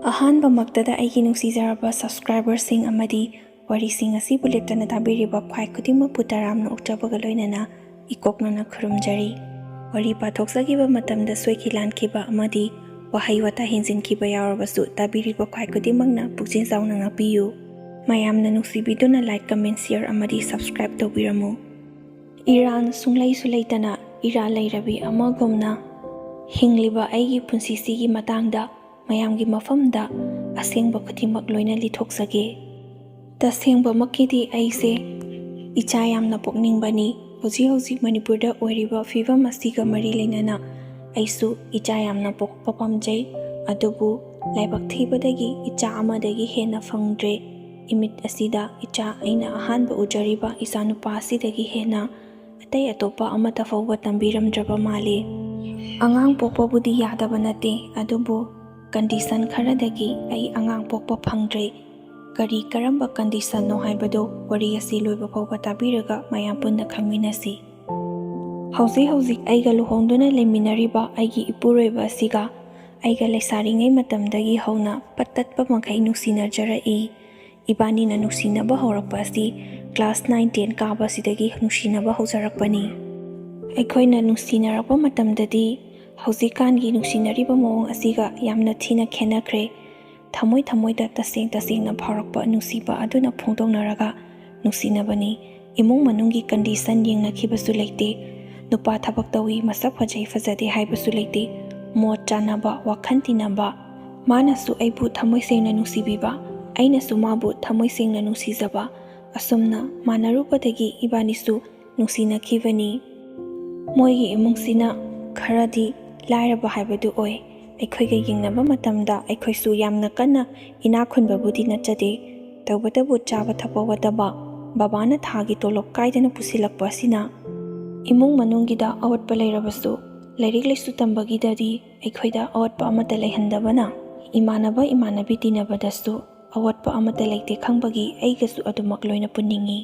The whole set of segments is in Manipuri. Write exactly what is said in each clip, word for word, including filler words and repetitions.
ꯑꯍꯥꯟꯕꯃꯛꯇꯗ ꯑꯩꯒꯤ ꯅꯨꯡꯁꯤꯖꯔꯕ subscriberꯁꯤꯡ ꯑꯃꯗꯤ ꯋꯥꯔꯤꯁꯤꯡ ꯑꯁꯤꯕꯨ ꯂꯦꯞꯇꯅ ꯇꯥꯕꯤꯔꯤꯕ ꯈ꯭ꯋꯥꯏ ꯈꯨꯗꯤꯡꯃꯛꯄꯨ ꯇꯔꯥꯝꯅ ꯑꯣꯛꯆꯕꯒ ꯂꯣꯏꯅꯅ ꯏꯀꯣꯛꯅꯅ ꯈꯨꯔꯨꯝꯖꯔꯤ꯫ ꯋꯥꯔꯤ ꯄꯥꯊꯣꯛꯆꯈꯤꯕ ꯃꯇꯝꯗ ꯁꯣꯏꯈꯤ ꯂꯥꯟꯈꯤꯕ ꯑꯃꯗꯤ ꯋꯥꯍꯩ ꯋꯥꯇꯥ ꯍꯦꯟꯖꯤꯟꯈꯤꯕ ꯌꯥꯎꯔꯕꯁꯨ ꯇꯥꯕꯤꯔꯤꯕ ꯈ꯭ꯋꯥꯏ ꯈꯨꯗꯤꯡꯃꯛꯅ ꯄꯨꯛꯆꯦꯜ ꯆꯥꯎꯅ ꯉꯥꯛꯄꯤꯌꯨ꯫ ꯃꯌꯥꯝꯅ ꯅꯨꯡꯁꯤꯕꯤꯗꯨꯅ like, comment, share ꯑꯃꯗꯤ subscribe ꯇꯧꯕꯤꯔꯝꯃꯨ꯫ ꯏꯔꯥꯜ ꯁꯨꯡꯂꯩꯁꯨ ꯂꯩꯇꯅ ꯏꯔꯥꯜ ꯂꯩꯔꯕꯤ ꯑꯃꯒꯨꯝꯅ ꯍꯤꯡꯂꯤꯕ ꯑꯩꯒꯤ ꯄꯨꯟꯁꯤꯁꯤꯒꯤ ꯃꯇꯥꯡꯗ ꯃꯌꯥꯝꯒꯤ ꯃꯐꯝꯗ ꯑꯁꯦꯡꯕ ꯈꯨꯗꯤꯡꯃꯛ ꯂꯣꯏꯅ ꯂꯤꯊꯣꯛꯆꯒꯦ꯫ ꯇꯁꯦꯡꯕꯃꯛꯀꯤꯗꯤ ꯑꯩꯁꯦ ꯏꯆꯥ ꯌꯥꯝꯅ ꯄꯣꯛꯅꯤꯡꯕꯅꯤ꯫ ꯍꯧꯖꯤꯛ ꯍꯧꯖꯤꯛ ꯃꯅꯤꯄꯨꯔꯗ ꯑꯣꯏꯔꯤꯕ ꯐꯤꯕꯝ ꯑꯁꯤꯒ ꯃꯔꯤ ꯂꯩꯅꯅ ꯑꯩꯁꯨ ꯏꯆꯥ ꯌꯥꯝꯅ ꯄꯣꯛꯄ ꯄꯥꯝꯖꯩ꯫ ꯑꯗꯨꯕꯨ ꯂꯥꯏꯕꯛ ꯊꯤꯕꯗꯒꯤ ꯏꯆꯥ ꯑꯃꯗꯒꯤ ꯍꯦꯟꯅ ꯐꯪꯗ꯭ꯔꯦ꯫ ꯏꯃꯤꯠ ꯑꯁꯤꯗ ꯏꯆꯥ ꯑꯩꯅ ꯑꯍꯥꯟꯕ ꯎꯖꯔꯤꯕ ꯏꯆꯥꯅꯨꯄꯥ ꯑꯁꯤꯗꯒꯤ ꯍꯦꯟꯅ ꯑꯇꯩ ꯑꯇꯣꯞꯄ ꯑꯃꯠꯇ ꯐꯥꯎꯕ ꯇꯝꯕꯤꯔꯝꯗ꯭ꯔꯕ ꯃꯥꯜꯂꯤ꯫ ꯑꯉꯥꯡ ꯄꯣꯛꯄꯕꯨꯗꯤ ꯌꯥꯗꯕ ꯅꯠꯇꯦ, ꯑꯗꯨꯕꯨ condition ꯈꯔꯗꯒꯤ ꯑꯩ ꯑꯉꯥꯡ ꯄꯣꯛꯄ ꯐꯪꯗ꯭ꯔꯦ꯫ ꯀꯔꯤ ꯀꯔꯝꯕ conditionꯅꯣ ꯍꯥꯏꯕꯗꯨ ꯋꯥꯔꯤ ꯑꯁꯤ ꯂꯣꯏꯕ ꯐꯥꯎꯕ ꯇꯥꯕꯤꯔꯒ ꯃꯌꯥꯝ ꯄꯨꯟꯅ ꯈꯪꯃꯤꯟꯅꯁꯤ꯫ ꯍꯧꯖꯤꯛ ꯍꯧꯖꯤꯛ ꯑꯩꯒ ꯂꯨꯍꯣꯡꯗꯨꯅ ꯂꯩꯃꯤꯟꯅꯔꯤꯕ ꯑꯩꯒꯤ ꯏꯄꯨꯔꯣꯏꯕ ꯑꯁꯤꯒ ꯑꯩꯒ ꯂꯩꯁꯥꯔꯤꯉꯩ ꯃꯇꯝꯗꯒꯤ ꯍꯧꯅ ꯄꯠ ꯇꯠꯄ ꯃꯈꯩ ꯅꯨꯡꯁꯤꯅꯖꯔꯛꯏ꯫ ꯏꯕꯥꯅꯤꯅ ꯅꯨꯡꯁꯤꯅꯕ ꯍꯧꯔꯛꯄ ꯑꯁꯤ class nine ten ꯀꯥꯕ ꯑꯁꯤꯗꯒꯤ ꯅꯨꯡꯁꯤꯅꯕ ꯍꯧꯖꯔꯛꯄꯅꯤ꯫ ꯑꯩꯈꯣꯏꯅ ꯅꯨꯡꯁꯤꯅꯔꯛꯄ ꯃꯇꯝꯗꯗꯤ ꯍꯧꯖꯤꯛꯀꯥꯟꯒꯤ ꯅꯨꯡꯁꯤꯅꯔꯤꯕ ꯃꯑꯣꯡ ꯑꯁꯤꯒ ꯌꯥꯝꯅ ꯊꯤꯅ ꯈꯦꯠꯅꯈ꯭ꯔꯦ꯫ ꯊꯃꯣꯏ ꯊꯃꯣꯏꯗ ꯇꯁꯦꯡ ꯇꯁꯦꯡꯅ ꯐꯥꯎꯔꯛꯄ ꯅꯨꯡꯁꯤꯕ ꯑꯗꯨꯅ ꯐꯣꯡꯗꯣꯛꯅꯔꯒ ꯅꯨꯡꯁꯤꯅꯕꯅꯤ꯫ ꯏꯃꯨꯡ ꯃꯅꯨꯡꯒꯤ condition ꯌꯦꯡꯅꯈꯤꯕꯁꯨ ꯂꯩꯇꯦ꯫ ꯅꯨꯄꯥ ꯊꯕꯛ ꯇꯧꯏ, ꯃꯁꯛ ꯐꯖꯩ ꯐꯖꯗꯦ ꯍꯥꯏꯕꯁꯨ ꯂꯩꯇꯦ꯫ ꯃꯣꯠ ꯆꯥꯟꯅꯕ, ꯋꯥꯈꯜ ꯇꯤꯟꯅꯕ, ꯃꯥꯅꯁꯨ ꯑꯩꯕꯨ ꯊꯃꯣꯏ ꯁꯦꯡꯅ ꯅꯨꯡꯁꯤꯕꯤꯕ, ꯑꯩꯅꯁꯨ ꯃꯥꯕꯨ ꯊꯃꯣꯏ ꯁꯦꯡꯅ ꯅꯨꯡꯁꯤꯖꯕ, ꯑꯁꯨꯝꯅ ꯃꯥꯟꯅꯔꯨꯕꯗꯒꯤ ꯏꯕꯥꯅꯤꯁꯨ ꯅꯨꯡꯁꯤꯅꯈꯤꯕꯅꯤ꯫ ꯃꯣꯏꯒꯤ ꯏꯃꯨꯡꯁꯤꯅ ꯈꯔꯗꯤ ꯂꯥꯏꯔꯕ ꯍꯥꯏꯕꯗꯨ ꯑꯣꯏ꯫ ꯑꯩꯈꯣꯏꯒ ꯌꯦꯡꯅꯕ ꯃꯇꯝꯗ ꯑꯩꯈꯣꯏꯁꯨ ꯌꯥꯝꯅ ꯀꯟꯅ ꯏꯅꯥꯛ ꯈꯨꯟꯕꯕꯨꯗꯤ ꯅꯠꯆꯗꯦ꯫ ꯇꯧꯕꯇꯕꯨ ꯆꯥꯕ ꯊꯛꯄ ꯋꯥꯠꯇꯕ, ꯕꯕꯥꯅ ꯊꯥꯒꯤ ꯇꯣꯂꯣꯞ ꯀꯥꯏꯗꯅ ꯄꯨꯁꯤꯜꯂꯛꯄ ꯑꯁꯤꯅ ꯏꯃꯨꯡ ꯃꯅꯨꯡꯒꯤꯗ ꯑꯋꯥꯠꯄ ꯂꯩꯔꯕꯁꯨ ꯂꯥꯏꯔꯤꯛ ꯂꯥꯏꯁꯨ ꯇꯝꯕꯒꯤꯗꯗꯤ ꯑꯩꯈꯣꯏꯗ ꯑꯋꯥꯠꯄ ꯑꯃꯠꯇ ꯂꯩꯍꯟꯗꯕꯅ ꯏꯃꯥꯟꯅꯕ ꯏꯃꯥꯟꯅꯕꯤ ꯇꯤꯟꯅꯕꯗꯁꯨ ꯑꯋꯥꯠꯄ ꯑꯃꯠꯇ ꯂꯩꯇꯦ ꯈꯪꯕꯒꯤ ꯑꯩꯒꯁꯨ ꯑꯗꯨꯃꯛ ꯂꯣꯏꯅ ꯄꯨꯟꯅꯤꯡꯏ꯫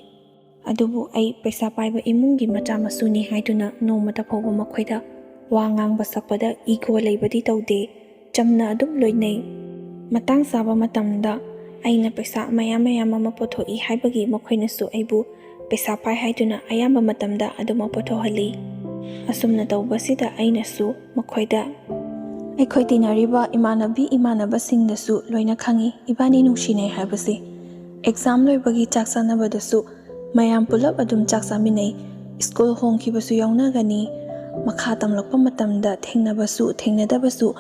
ꯑꯗꯨꯕꯨ ꯑꯩ ꯄꯩꯁꯥ ꯄꯥꯏꯕ ꯏꯃꯨꯡꯒꯤ ꯃꯆꯥ ꯃꯁꯨꯅꯤ ꯍꯥꯏꯗꯨꯅ ꯅꯣꯡꯃꯇ ꯐꯥꯎꯕ ꯃꯈꯣꯏꯗ ꯋꯥ ꯉꯥꯡꯕ ꯁꯛꯄꯗ ego ꯂꯩꯕꯗꯤ ꯇꯧꯗꯦ꯫ ꯆꯝꯅ ꯑꯗꯨꯝ ꯂꯣꯏꯅꯩ꯫ ꯃꯇꯥꯡ ꯆꯥꯕ ꯃꯇꯝꯗ ꯑꯩꯅ ꯄꯩꯁꯥ ꯃꯌꯥꯝ ꯃꯌꯥꯝ ꯑꯃ ꯄꯨꯊꯣꯛꯏ ꯍꯥꯏꯕꯒꯤ ꯃꯈꯣꯏꯅꯁꯨ ꯑꯩꯕꯨ ꯄꯩꯁꯥ ꯄꯥꯏ ꯍꯥꯏꯗꯨꯅ ꯑꯌꯥꯝꯕ ꯃꯇꯝꯗ ꯑꯗꯨꯃꯛ ꯄꯨꯊꯣꯛꯍꯜꯂꯤ꯫ ꯑꯁꯨꯝꯅ ꯇꯧꯕꯁꯤꯗ ꯑꯩꯅꯁꯨ ꯃꯈꯣꯏꯗ, ꯑꯩꯈꯣꯏ ꯇꯤꯟꯅꯔꯤꯕ ꯏꯃꯥꯟꯅꯕꯤ ꯏꯃꯥꯟꯅꯕꯁꯤꯡꯗꯁꯨ ꯂꯣꯏꯅ ꯈꯪꯏ ꯏꯕꯥꯅꯤ ꯅꯨꯡꯁꯤꯅꯩ ꯍꯥꯏꯕꯁꯤ꯫ ꯑꯦꯛꯖꯥꯝ ꯂꯣꯏꯕꯒꯤ ꯆꯥꯛ ꯆꯥꯅꯕꯗꯁꯨ ꯃꯌꯥꯝ ꯄꯨꯂꯞ ꯑꯗꯨꯝ ꯆꯥꯛ ꯆꯥꯃꯤꯟꯅꯩ꯫ ꯁ꯭ꯀꯨꯜ ꯍꯣꯡꯈꯤꯕꯁꯨ ꯌꯥꯎꯅꯒꯅꯤ꯫ ꯃꯈꯥ ꯇꯝꯂꯛꯄ ꯃꯇꯝꯗ ꯊꯦꯡꯅꯕꯁꯨ ꯊꯦꯡꯅꯗꯕꯁꯨ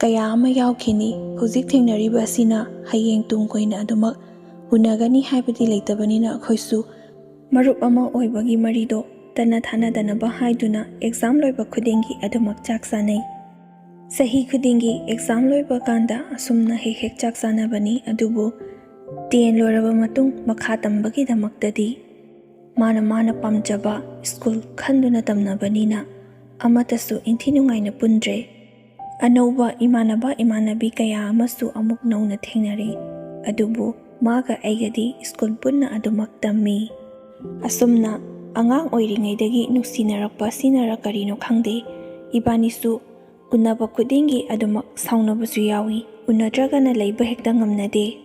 ꯀꯌꯥ ꯑꯃ ꯌꯥꯎꯈꯤꯅꯤ꯫ ꯍꯧꯖꯤꯛ ꯊꯦꯡꯅꯔꯤꯕ ꯑꯁꯤꯅ ꯍꯌꯦꯡ ꯇꯨꯡ ꯀꯣꯏꯅ ꯑꯗꯨꯃꯛ ꯎꯅꯒꯅꯤ ꯍꯥꯏꯕꯗꯤ ꯂꯩꯇꯕꯅꯤꯅ ꯑꯩꯈꯣꯏꯁꯨ ꯃꯔꯨꯞ ꯑꯃ ꯑꯣꯏꯕꯒꯤ ꯃꯔꯤꯗꯣ ꯇꯠꯅ ꯊꯥꯅꯗꯅꯕ ꯍꯥꯏꯗꯨꯅ ꯑꯦꯛꯖꯥꯝ ꯂꯣꯏꯕ ꯈꯨꯗꯤꯡꯒꯤ ꯑꯗꯨꯃꯛ ꯆꯥꯛ ꯆꯥꯅꯩ꯫ ꯆꯍꯤ ꯈꯨꯗꯤꯡꯒꯤ ꯑꯦꯛꯖꯥꯝ ꯂꯣꯏꯕ ꯀꯥꯟꯗ ꯑꯁꯨꯝꯅ ꯍꯦꯛ ꯍꯦꯛ ꯆꯥꯛ ꯆꯥꯅꯕꯅꯤ꯫ ꯑꯗꯨꯕꯨ ꯇꯦꯟ ꯂꯣꯏꯔꯕ ꯃꯇꯨꯡ ꯃꯈꯥ ꯇꯝꯕꯒꯤꯗꯃꯛꯇꯗꯤ ꯃꯥꯅ ꯃꯥꯅ ꯄꯥꯝꯖꯕ ꯁ꯭ꯀꯨꯜ ꯈꯟꯗꯨꯅ ꯇꯝꯅꯕꯅꯤꯅ ꯑꯃꯠꯇꯁꯨ ꯏꯟꯊꯤ ꯅꯨꯡꯉꯥꯏꯅ ꯄꯨꯟꯗ꯭ꯔꯦ꯫ ꯑꯅꯧꯕ ꯏꯃꯥꯟꯅꯕ ꯏꯃꯥꯟꯅꯕꯤ ꯀꯌꯥ ꯑꯃꯁꯨ ꯑꯃꯨꯛ ꯅꯧꯅ ꯊꯦꯡꯅꯔꯦ꯫ ꯑꯗꯨꯕꯨ ꯃꯥꯒ ꯑꯩꯒꯗꯤ ꯁ꯭ꯀꯨꯜ ꯄꯨꯟꯅ ꯑꯗꯨꯃꯛ ꯇꯝꯃꯤ꯫ ꯑꯁꯨꯝꯅ ꯑꯉꯥꯡ ꯑꯣꯏꯔꯤꯉꯩꯗꯒꯤ ꯅꯨꯡꯁꯤꯅꯔꯛꯄ ꯁꯤꯅꯔ ꯀꯔꯤꯅꯣ ꯈꯪꯗꯦ, ꯏꯕꯥꯅꯤꯁꯨ ꯎꯅꯕ ꯈꯨꯗꯤꯡꯒꯤ ꯑꯗꯨꯃꯛ ꯁꯥꯎꯅꯕꯁꯨ ꯌꯥꯎꯏ꯫ ꯎꯅꯗ꯭ꯔꯒꯅ ꯂꯩꯕ ꯍꯦꯛꯇ ꯉꯝꯅꯗꯦ꯫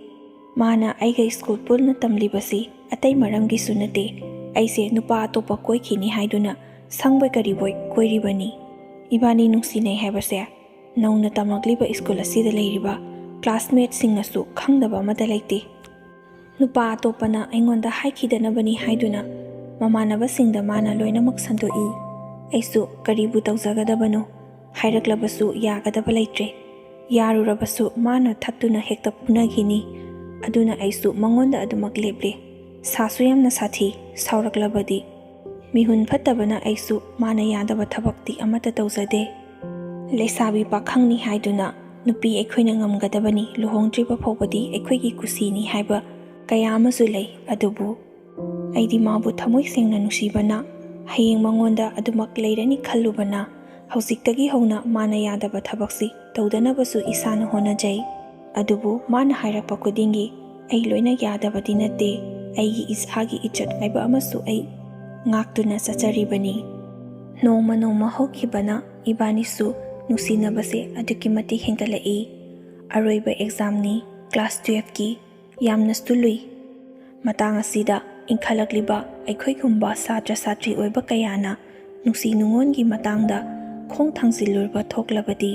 ꯃꯥꯅ ꯑꯩꯒ ꯁ꯭ꯀꯨꯜ ꯄꯨꯟꯅ ꯇꯝꯂꯤꯕꯁꯤ ꯑꯇꯩ ꯃꯔꯝꯒꯤꯁꯨ ꯅꯠꯇꯦ꯫ ꯑꯩꯁꯦ ꯅꯨꯄꯥ ꯑꯇꯣꯞꯄ ꯀꯣꯏꯈꯤꯅꯤ ꯍꯥꯏꯗꯨꯅ ꯁꯪꯕꯣꯏ ꯀꯔꯤꯕꯣꯏ ꯀꯣꯏꯔꯤꯕꯅꯤ꯫ ꯏꯕꯥꯅꯤ ꯅꯨꯡꯁꯤꯅꯩ ꯍꯥꯏꯕꯁꯦ ꯅꯧꯅ ꯇꯝꯂꯛꯂꯤꯕ ꯁ꯭ꯀꯨꯜ ꯑꯁꯤꯗ ꯂꯩꯔꯤꯕ ꯀ꯭ꯂꯥꯁꯃꯦꯠꯁꯤꯡꯅꯁꯨ ꯈꯪꯗꯕ ꯑꯃꯠꯇ ꯂꯩꯇꯦ꯫ ꯅꯨꯄꯥ ꯑꯇꯣꯞꯄꯅ ꯑꯩꯉꯣꯟꯗ ꯍꯥꯏꯈꯤꯗꯅꯕꯅꯤ ꯍꯥꯏꯗꯨꯅ ꯃꯃꯥꯟꯅꯕꯁꯤꯡꯗ ꯃꯥꯅ ꯂꯣꯏꯅꯃꯛ ꯁꯟꯗꯣꯛꯏ꯫ ꯑꯩꯁꯨ ꯀꯔꯤꯕꯨ ꯇꯧꯖꯒꯗꯕꯅꯣ? ꯍꯥꯏꯔꯛꯂꯕꯁꯨ ꯌꯥꯒꯗꯕ ꯂꯩꯇ꯭ꯔꯦ꯫ ꯌꯥꯔꯨꯔꯕꯁꯨ ꯃꯥꯅ ꯊꯠꯇꯨꯅ ꯍꯦꯛꯇ ꯐꯨꯅꯈꯤꯅꯤ꯫ ꯑꯗꯨꯅ ꯑꯩꯁꯨ ꯃꯉꯣꯟꯗ ꯑꯗꯨꯃꯛ ꯂꯦꯞꯂꯦ꯫ ꯁꯥꯁꯨ ꯌꯥꯝꯅ ꯁꯥꯊꯤ, ꯁꯥꯎꯔꯛꯂꯕꯗꯤ꯫ ꯃꯤꯍꯨꯟ ꯐꯠꯇꯕꯅ ꯑꯩꯁꯨ ꯃꯥꯅ ꯌꯥꯗꯕ ꯊꯕꯛꯇꯤ ꯑꯃꯠꯇ ꯇꯧꯖꯗꯦ꯫ ꯂꯩꯁꯥꯕꯤ ꯄꯥꯈꯪꯅꯤ ꯍꯥꯏꯗꯨꯅ ꯅꯨꯄꯤ ꯑꯩꯈꯣꯏꯅ ꯉꯝꯒꯗꯕꯅꯤ, ꯂꯨꯍꯣꯡꯗ꯭ꯔꯤꯕ ꯐꯥꯎꯕꯗꯤ ꯑꯩꯈꯣꯏꯒꯤ ꯀꯨꯁꯤꯅꯤ ꯍꯥꯏꯕ ꯀꯌꯥ ꯑꯃꯁꯨ ꯂꯩ꯫ ꯑꯗꯨꯕꯨ ꯑꯩꯗꯤ ꯃꯥꯕꯨ ꯊꯃꯣꯏ ꯁꯦꯡꯅ ꯅꯨꯡꯁꯤꯕꯅ, ꯍꯌꯦꯡ ꯃꯉꯣꯟꯗ ꯑꯗꯨꯃꯛ ꯂꯩꯔꯅꯤ ꯈꯜꯂꯨꯕꯅ, ꯍꯧꯖꯤꯛꯇꯒꯤ ꯍꯧꯅ ꯃꯥꯅ ꯌꯥꯗꯕ ꯊꯕꯛꯁꯤ ꯇꯧꯗꯅꯕꯁꯨ ꯏꯁꯥꯅ ꯍꯣꯠꯅꯖꯩ꯫ ꯑꯗꯨꯕꯨ ꯃꯥꯅ ꯍꯥꯏꯔꯛꯄ ꯈꯨꯗꯤꯡꯒꯤ ꯑꯩ ꯂꯣꯏꯅ ꯌꯥꯗꯕꯗꯤ ꯅꯠꯇꯦ, ꯑꯩꯒꯤ ꯏꯁꯥꯒꯤ ꯏꯖꯠ ꯍꯥꯏꯕ ꯑꯃꯁꯨ ꯑꯩ ꯉꯥꯛꯇꯨꯅ ꯆꯠꯆꯔꯤꯕꯅꯤ꯫ ꯅꯣꯡꯃ ꯅꯣꯡꯃ ꯍꯧꯈꯤꯕꯅ ꯏꯕꯥꯅꯤꯁꯨ ꯅꯨꯡꯁꯤꯅꯕꯁꯦ ꯑꯗꯨꯛꯀꯤ ꯃꯇꯤꯛ ꯍꯦꯟꯒꯠꯂꯛꯏ꯫ ꯑꯔꯣꯏꯕ ꯑꯦꯛꯖꯥꯝꯅꯤ ꯀ꯭ꯂꯥꯁ ꯇꯨꯌꯦꯜꯐꯀꯤ꯫ ꯌꯥꯝꯅꯁꯨ ꯂꯨꯏ꯫ ꯃꯇꯥꯡ ꯑꯁꯤꯗ ꯏꯟꯈꯠꯂꯛꯂꯤꯕ ꯑꯩꯈꯣꯏꯒꯨꯝꯕ ꯁꯥꯇ꯭ꯔ ꯁꯥꯇ꯭ꯔꯤ ꯑꯣꯏꯕ ꯀꯌꯥꯅ ꯅꯨꯡꯁꯤ ꯅꯨꯡꯉꯣꯟꯒꯤ ꯃꯇꯥꯡꯗ ꯈꯣꯡ ꯊꯥꯡꯖꯤꯜꯂꯨꯔꯕ ꯊꯣꯛꯂꯕꯗꯤ,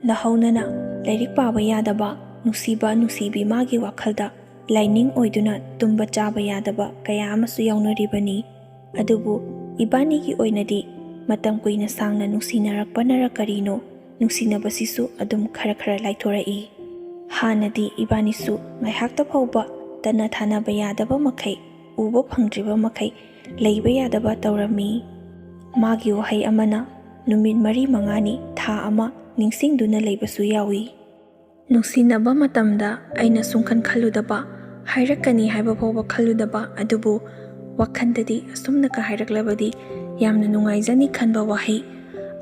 ꯅꯍꯧꯅꯅ ꯂꯥꯏꯔꯤꯛ ꯄꯥꯕ ꯌꯥꯗꯕ ꯅꯨꯡꯁꯤꯕ ꯅꯨꯡꯁꯤꯕꯤ ꯃꯥꯒꯤ ꯋꯥꯈꯜꯗ ꯂꯥꯏꯅꯤꯡ ꯑꯣꯏꯗꯨꯅ ꯇꯨꯝꯕ ꯆꯥꯕ ꯌꯥꯗꯕ ꯀꯌꯥ ꯑꯃꯁꯨ ꯌꯥꯎꯅꯔꯤꯕꯅꯤ꯫ ꯑꯗꯨꯕꯨ ꯏꯕꯥꯅꯤꯒꯤ ꯑꯣꯏꯅꯗꯤ ꯃꯇꯝ ꯀꯨꯏꯅ ꯁꯥꯡꯅ ꯅꯨꯡꯁꯤꯅꯔꯛꯄꯅꯔ ꯀꯔꯤꯅꯣ, ꯅꯨꯡꯁꯤꯅꯕꯁꯤꯁꯨ ꯑꯗꯨꯝ ꯈꯔ ꯈꯔ ꯂꯥꯏꯊꯣꯔꯛꯏ꯫ ꯍꯥꯟꯅꯗꯤ ꯏꯕꯥꯅꯤꯁꯨ ꯉꯥꯏꯍꯥꯛꯇ ꯐꯥꯎꯕ ꯇꯠꯅ ꯊꯥꯅꯕ ꯌꯥꯗꯕ ꯃꯈꯩ, ꯎꯕ ꯐꯪꯗ꯭ꯔꯤꯕ ꯃꯈꯩ ꯂꯩꯕ ꯌꯥꯗꯕ ꯇꯧꯔꯝꯃꯤ꯫ ꯃꯥꯒꯤ ꯋꯥꯍꯩ ꯑꯃꯅ ꯅꯨꯃꯤꯠ ꯃꯔꯤ ꯃꯉꯥꯅꯤ, ꯊꯥ ꯑꯃ ꯅꯤꯡꯁꯤꯡꯗꯨꯅ ꯂꯩꯕꯁꯨ ꯌꯥꯎꯏ꯫ ꯅꯨꯡꯁꯤꯅꯕ ꯃꯇꯝꯗ ꯑꯩꯅ ꯁꯨꯡꯈꯟ ꯈꯜꯂꯨꯗꯕ, ꯍꯥꯏꯔꯛꯀꯅꯤ ꯍꯥꯏꯕ ꯐꯥꯎꯕ ꯈꯜꯂꯨꯗꯕ, ꯑꯗꯨꯕꯨ ꯋꯥꯈꯜꯗꯗꯤ ꯑꯁꯨꯝꯅꯀ ꯍꯥꯏꯔꯛꯂꯕꯗꯤ ꯌꯥꯝꯅ ꯅꯨꯡꯉꯥꯏꯖꯅꯤ ꯈꯟꯕ ꯋꯥꯍꯩ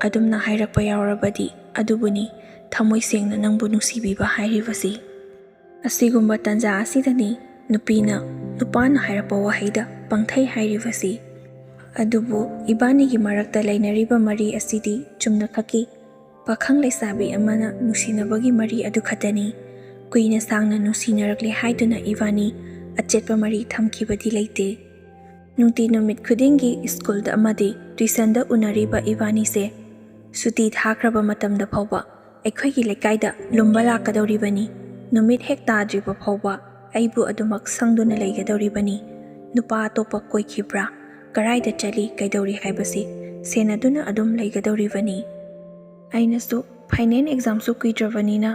ꯑꯗꯨꯝꯅ ꯍꯥꯏꯔꯛꯄ ꯌꯥꯎꯔꯕꯗꯤ, ꯑꯗꯨꯕꯨꯅꯤ ꯊꯃꯣꯏ ꯁꯦꯡꯅ ꯅꯪꯕꯨ ꯅꯨꯡꯁꯤꯕꯤꯕ ꯍꯥꯏꯔꯤꯕꯁꯤ꯫ ꯑꯁꯤꯒꯨꯝꯕ ꯇꯥꯟꯖꯥ ꯑꯁꯤꯗꯅꯤ ꯅꯨꯄꯤꯅ ꯅꯨꯄꯥꯅ ꯍꯥꯏꯔꯛꯄ ꯋꯥꯍꯩꯗ ꯄꯪꯊꯩ ꯍꯥꯏꯔꯤꯕꯁꯤ꯫ ꯑꯗꯨꯕꯨ ꯏꯕꯥꯅꯤꯒꯤ ꯃꯔꯛꯇ ꯂꯩꯅꯔꯤꯕ ꯃꯔꯤ ꯑꯁꯤꯗꯤ ꯆꯨꯝꯅꯈꯛꯀꯤ ꯄꯥꯈꯪ ꯂꯩꯁꯥꯕꯤ ꯑꯃꯅ ꯅꯨꯡꯁꯤꯅꯕꯒꯤ ꯃꯔꯤ ꯑꯗꯨ ꯈꯛꯇꯅꯤ꯫ ꯀꯨꯏꯅ ꯁꯥꯡꯅ ꯅꯨꯡꯁꯤꯅꯔꯛꯂꯦ ꯍꯥꯏꯗꯨꯅ ꯏꯕꯥꯅꯤ ꯑꯆꯦꯠꯄ ꯃꯔꯤ ꯊꯝꯈꯤꯕꯗꯤ ꯂꯩꯇꯦ꯫ ꯅꯨꯡꯇꯤ ꯅꯨꯃꯤꯠ ꯈꯨꯗꯤꯡꯒꯤ ꯁ꯭ꯀꯨꯜꯗ ꯑꯃꯗꯤ ꯇ꯭ꯌꯨꯁꯟꯗ ꯎꯅꯔꯤꯕ ꯏꯕꯥꯅꯤꯁꯦ ꯁꯨꯇꯤ ꯊꯥꯈ꯭ꯔꯕ ꯃꯇꯝꯗ ꯐꯥꯎꯕ ꯑꯩꯈꯣꯏꯒꯤ ꯂꯩꯀꯥꯏꯗ ꯂꯨꯝꯕ ꯂꯥꯛꯀꯗꯧꯔꯤꯕꯅꯤ꯫ ꯅꯨꯃꯤꯠ ꯍꯦꯛ ꯇꯥꯗ꯭ꯔꯤꯕ ꯐꯥꯎꯕ ꯑꯩꯕꯨ ꯑꯗꯨꯃꯛ ꯁꯪꯗꯨꯅ ꯂꯩꯒꯗꯧꯔꯤꯕꯅꯤ꯫ ꯅꯨꯄꯥ ꯑꯇꯣꯞꯄ ꯀꯣꯏꯈꯤꯕ꯭ꯔꯥ, ꯀꯔꯥꯏꯗ ꯆꯠꯂꯤ, ꯀꯩꯗꯧꯔꯤ ꯍꯥꯏꯕꯁꯤ ꯁꯦꯟꯅꯗꯨꯅ ꯑꯗꯨꯝ ꯂꯩꯒꯗꯧꯔꯤꯕꯅꯤ꯫ ꯑꯩꯅꯁꯨ ꯐꯥꯏꯅꯦꯜ ꯑꯦꯛꯖꯥꯝꯁꯨ ꯀꯨꯏꯗ꯭ꯔꯕꯅꯤꯅ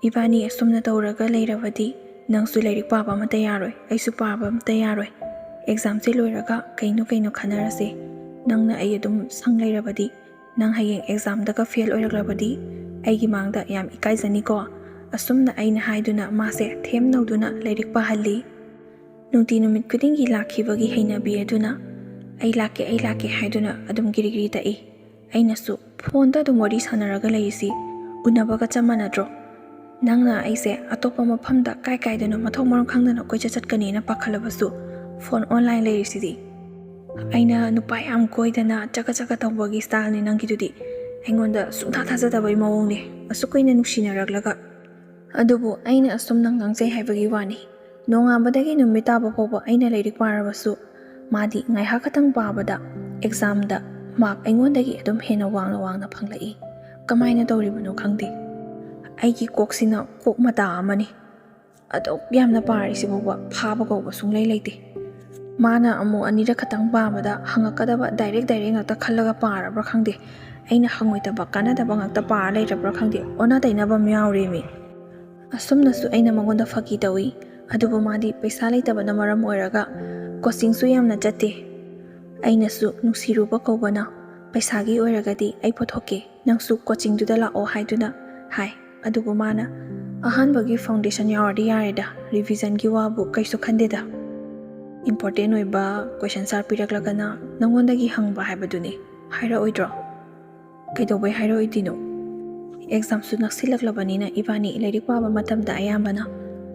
ꯏꯕꯥꯅꯤ ꯑꯁꯨꯝꯅ ꯇꯧꯔꯒ ꯂꯩꯔꯕꯗꯤ ꯅꯪꯁꯨ ꯂꯥꯏꯔꯤꯛ ꯄꯥꯕ ꯑꯃꯠꯇ ꯌꯥꯔꯣꯏ, ꯑꯩꯁꯨ ꯄꯥꯕ ꯑꯃꯠꯇ ꯌꯥꯔꯣꯏ꯫ ꯑꯦꯛꯖꯥꯝꯁꯦ ꯂꯣꯏꯔꯒ ꯀꯩꯅꯣ ꯀꯩꯅꯣ ꯈꯟꯅꯔꯁꯦ꯫ ꯅꯪꯅ ꯑꯩ ꯑꯗꯨꯝ ꯁꯪ ꯂꯩꯔꯕꯗꯤ, ꯅꯪ ꯍꯌꯦꯡ ꯑꯦꯛꯖꯥꯝꯗꯒ ꯐꯦꯜ ꯑꯣꯏꯔꯛꯂꯕꯗꯤ ꯑꯩꯒꯤ ꯃꯥꯡꯗ ꯌꯥꯝ ꯏꯀꯥꯏꯖꯅꯤꯀꯣ꯫ ꯑꯁꯨꯝꯅ ꯑꯩꯅ ꯍꯥꯏꯗꯨꯅ ꯃꯥꯁꯦ ꯊꯦꯝ ꯅꯧꯗꯨꯅ ꯂꯥꯏꯔꯤꯛ ꯄꯥꯍꯜꯂꯤ꯫ ꯅꯨꯡꯇꯤ ꯅꯨꯃꯤꯠ ꯈꯨꯗꯤꯡꯒꯤ ꯂꯥꯛꯈꯤꯕꯒꯤ ꯍꯩꯅꯕꯤ ꯑꯗꯨꯅ "ꯑꯩ ꯂꯥꯛꯀꯦ, ꯑꯩ ꯂꯥꯛꯀꯦ" ꯍꯥꯏꯗꯨꯅ ꯑꯗꯨꯝ ꯒꯤꯔꯤ ꯒꯤꯔꯤ ꯇꯛꯏ꯫ ꯑꯩꯅꯁꯨ "ꯐꯣꯟꯗ ꯑꯗꯨꯝ ꯋꯥꯔꯤ ꯁꯥꯟꯅꯔꯒ ꯂꯩꯔꯤꯁꯤ ꯎꯅꯕꯒ ꯆꯞ ꯃꯥꯟꯅꯗ꯭ꯔꯣ? ꯅꯪꯅ ꯑꯩꯁꯦ ꯑꯇꯣꯞꯄ ꯃꯐꯝꯗ ꯀꯥꯏ ꯀꯥꯏꯗꯅꯣ ꯃꯊꯣꯡ ꯃꯔꯝ ꯈꯪꯗꯅ ꯀꯣꯏꯆꯠ ꯆꯠꯀꯅꯤꯅ ꯄꯥꯈꯠꯂꯕꯁꯨ ꯐꯣꯟ ꯑꯣꯟꯂꯥꯏꯟ ꯂꯩꯔꯤꯁꯤꯗꯤ꯫ ꯑꯩꯅ ꯅꯨꯄꯥ ꯌꯥꯝ ꯀꯣꯏꯗꯅ ꯆꯀ ꯆꯀ ꯇꯧꯕꯒꯤ ꯁ꯭ꯇꯥꯏꯜꯅꯤ ꯅꯪꯒꯤꯗꯨꯗꯤ꯫ ꯑꯩꯉꯣꯟꯗ ꯁꯨꯡꯊꯥ ꯊꯥꯖꯗꯕꯒꯤ ꯃꯑꯣꯡꯅꯦ꯫ ꯑꯁꯨꯛ ꯀꯨꯏꯅ ꯅꯨꯡꯁꯤꯅꯔꯛꯂꯒ ꯑꯗꯨꯕꯨ ꯑꯩꯅ ꯑꯁꯨꯝꯅ ꯉꯥꯡꯖꯩ ꯍꯥꯏꯕꯒꯤ ꯋꯥꯅꯤ꯫ ꯅꯣꯡꯉꯥꯟꯕꯗꯒꯤ ꯅꯨꯃꯤꯠ ꯇꯥꯕ ꯐꯥꯎꯕ ꯑꯩꯅ ꯂꯥꯏꯔꯤꯛ ꯄꯥꯔꯕꯁꯨ, ꯃꯥꯗꯤ ꯉꯥꯏꯍꯥꯛ ꯈꯛꯇꯪ ꯄꯥꯕꯗ ꯑꯦꯛꯖꯥꯝꯗ ꯃꯥꯔꯛ ꯑꯩꯉꯣꯟꯗꯒꯤ ꯑꯗꯨꯝ ꯍꯦꯟꯅ ꯋꯥꯡꯅ ꯋꯥꯡꯅ ꯐꯪꯂꯛꯏ꯫ ꯀꯃꯥꯏꯅ ꯇꯧꯔꯤꯕꯅꯣ ꯈꯪꯗꯦ꯫ ꯑꯩꯒꯤ ꯀꯣꯛꯁꯤꯅ ꯀꯣꯛ ꯃꯇꯥ ꯑꯃꯅꯤ꯫ ꯑꯗꯨꯛ ꯌꯥꯝꯅ ꯄꯥꯔꯤꯁꯤꯐꯥꯎꯕ ꯐꯥꯕ ꯀꯧꯕ ꯁꯨꯡꯂꯩ ꯂꯩꯇꯦ꯫ ꯃꯥꯅ ꯑꯃꯨꯛ ꯑꯅꯤꯔꯛ ꯈꯛꯇꯪ ꯄꯥꯕꯗ ꯍꯪꯉꯛꯀꯗꯕ ꯗꯥꯏꯔꯦꯛ ꯗꯥꯏꯔꯦꯛ ꯉꯥꯛꯇ ꯈꯜꯂꯒ ꯄꯥꯔꯕ꯭ꯔꯥ ꯈꯪꯗꯦ꯫ ꯑꯩꯅ ꯍꯪꯉꯣꯏꯗꯕ ꯀꯥꯟꯅꯗꯕ ꯉꯥꯛꯇ ꯄꯥꯔ ꯂꯩꯔꯕ꯭ꯔꯥ ꯈꯪꯗꯦ꯫ ꯑꯣꯟꯅ ꯇꯩꯅꯕ ꯑꯃ ꯌꯥꯎꯔꯦꯃꯤ꯫ ꯑꯁꯨꯝꯅꯁꯨ ꯑꯩꯅ ꯃꯉꯣꯟꯗ ꯐꯥꯒꯤ ꯇꯧꯏ꯫ ꯑꯗꯨꯕꯨ ꯃꯥꯗꯤ ꯄꯩꯁꯥ ꯂꯩꯇꯕꯅ ꯃꯔꯝ ꯑꯣꯏꯔꯒ ꯀꯣꯆꯤꯡꯁꯨ ꯌꯥꯝꯅ ꯆꯠꯇꯦ꯫ ꯑꯩꯅꯁꯨ ꯅꯨꯡꯁꯤꯔꯨꯕ ꯀꯧꯕꯅ ꯄꯩꯁꯥꯒꯤ ꯑꯣꯏꯔꯒꯗꯤ ꯑꯩ ꯄꯨꯊꯣꯛꯀꯦ, ꯅꯪꯁꯨ ꯀꯣꯆꯤꯡꯗꯨꯗ ꯂꯥꯛꯑꯣ ꯍꯥꯏꯗꯨꯅ ꯍꯥꯏ꯫ ꯑꯗꯨꯕꯨ ꯃꯥꯅ, "ꯑꯍꯥꯟꯕꯒꯤ ꯐꯥꯎꯟꯗꯦꯁꯟ ꯌꯥꯎꯔꯗꯤ ꯌꯥꯔꯦꯗ, ꯔꯤꯚꯤꯖꯟꯒꯤ ꯋꯥꯕꯨ ꯀꯩꯁꯨ ꯈꯟꯗꯦꯗ꯫ ꯏꯝꯄꯣꯔꯇꯦꯟ ꯑꯣꯏꯕ ꯀꯣꯏꯁꯟ ꯑꯟꯁꯥꯔ ꯄꯤꯔꯛꯂꯒꯅ ꯅꯪꯉꯣꯟꯗꯒꯤ ꯍꯪꯕ ꯍꯥꯏꯕꯗꯨꯅꯤ, ꯍꯥꯏꯔꯛꯑꯣꯏꯗ꯭ꯔꯣ?" ꯀꯩꯗꯧꯕꯩ ꯍꯥꯏꯔꯛꯑꯣꯏꯗꯣꯏꯅꯣ? ꯑꯦꯛꯖꯥꯝꯁꯨ ꯅꯛꯁꯤꯜꯂꯛꯂꯕꯅꯤꯅ ꯏꯕꯥꯅꯤ ꯂꯥꯏꯔꯤꯛ ꯄꯥꯕ ꯃꯇꯝꯗ ꯑꯌꯥꯝꯕꯅ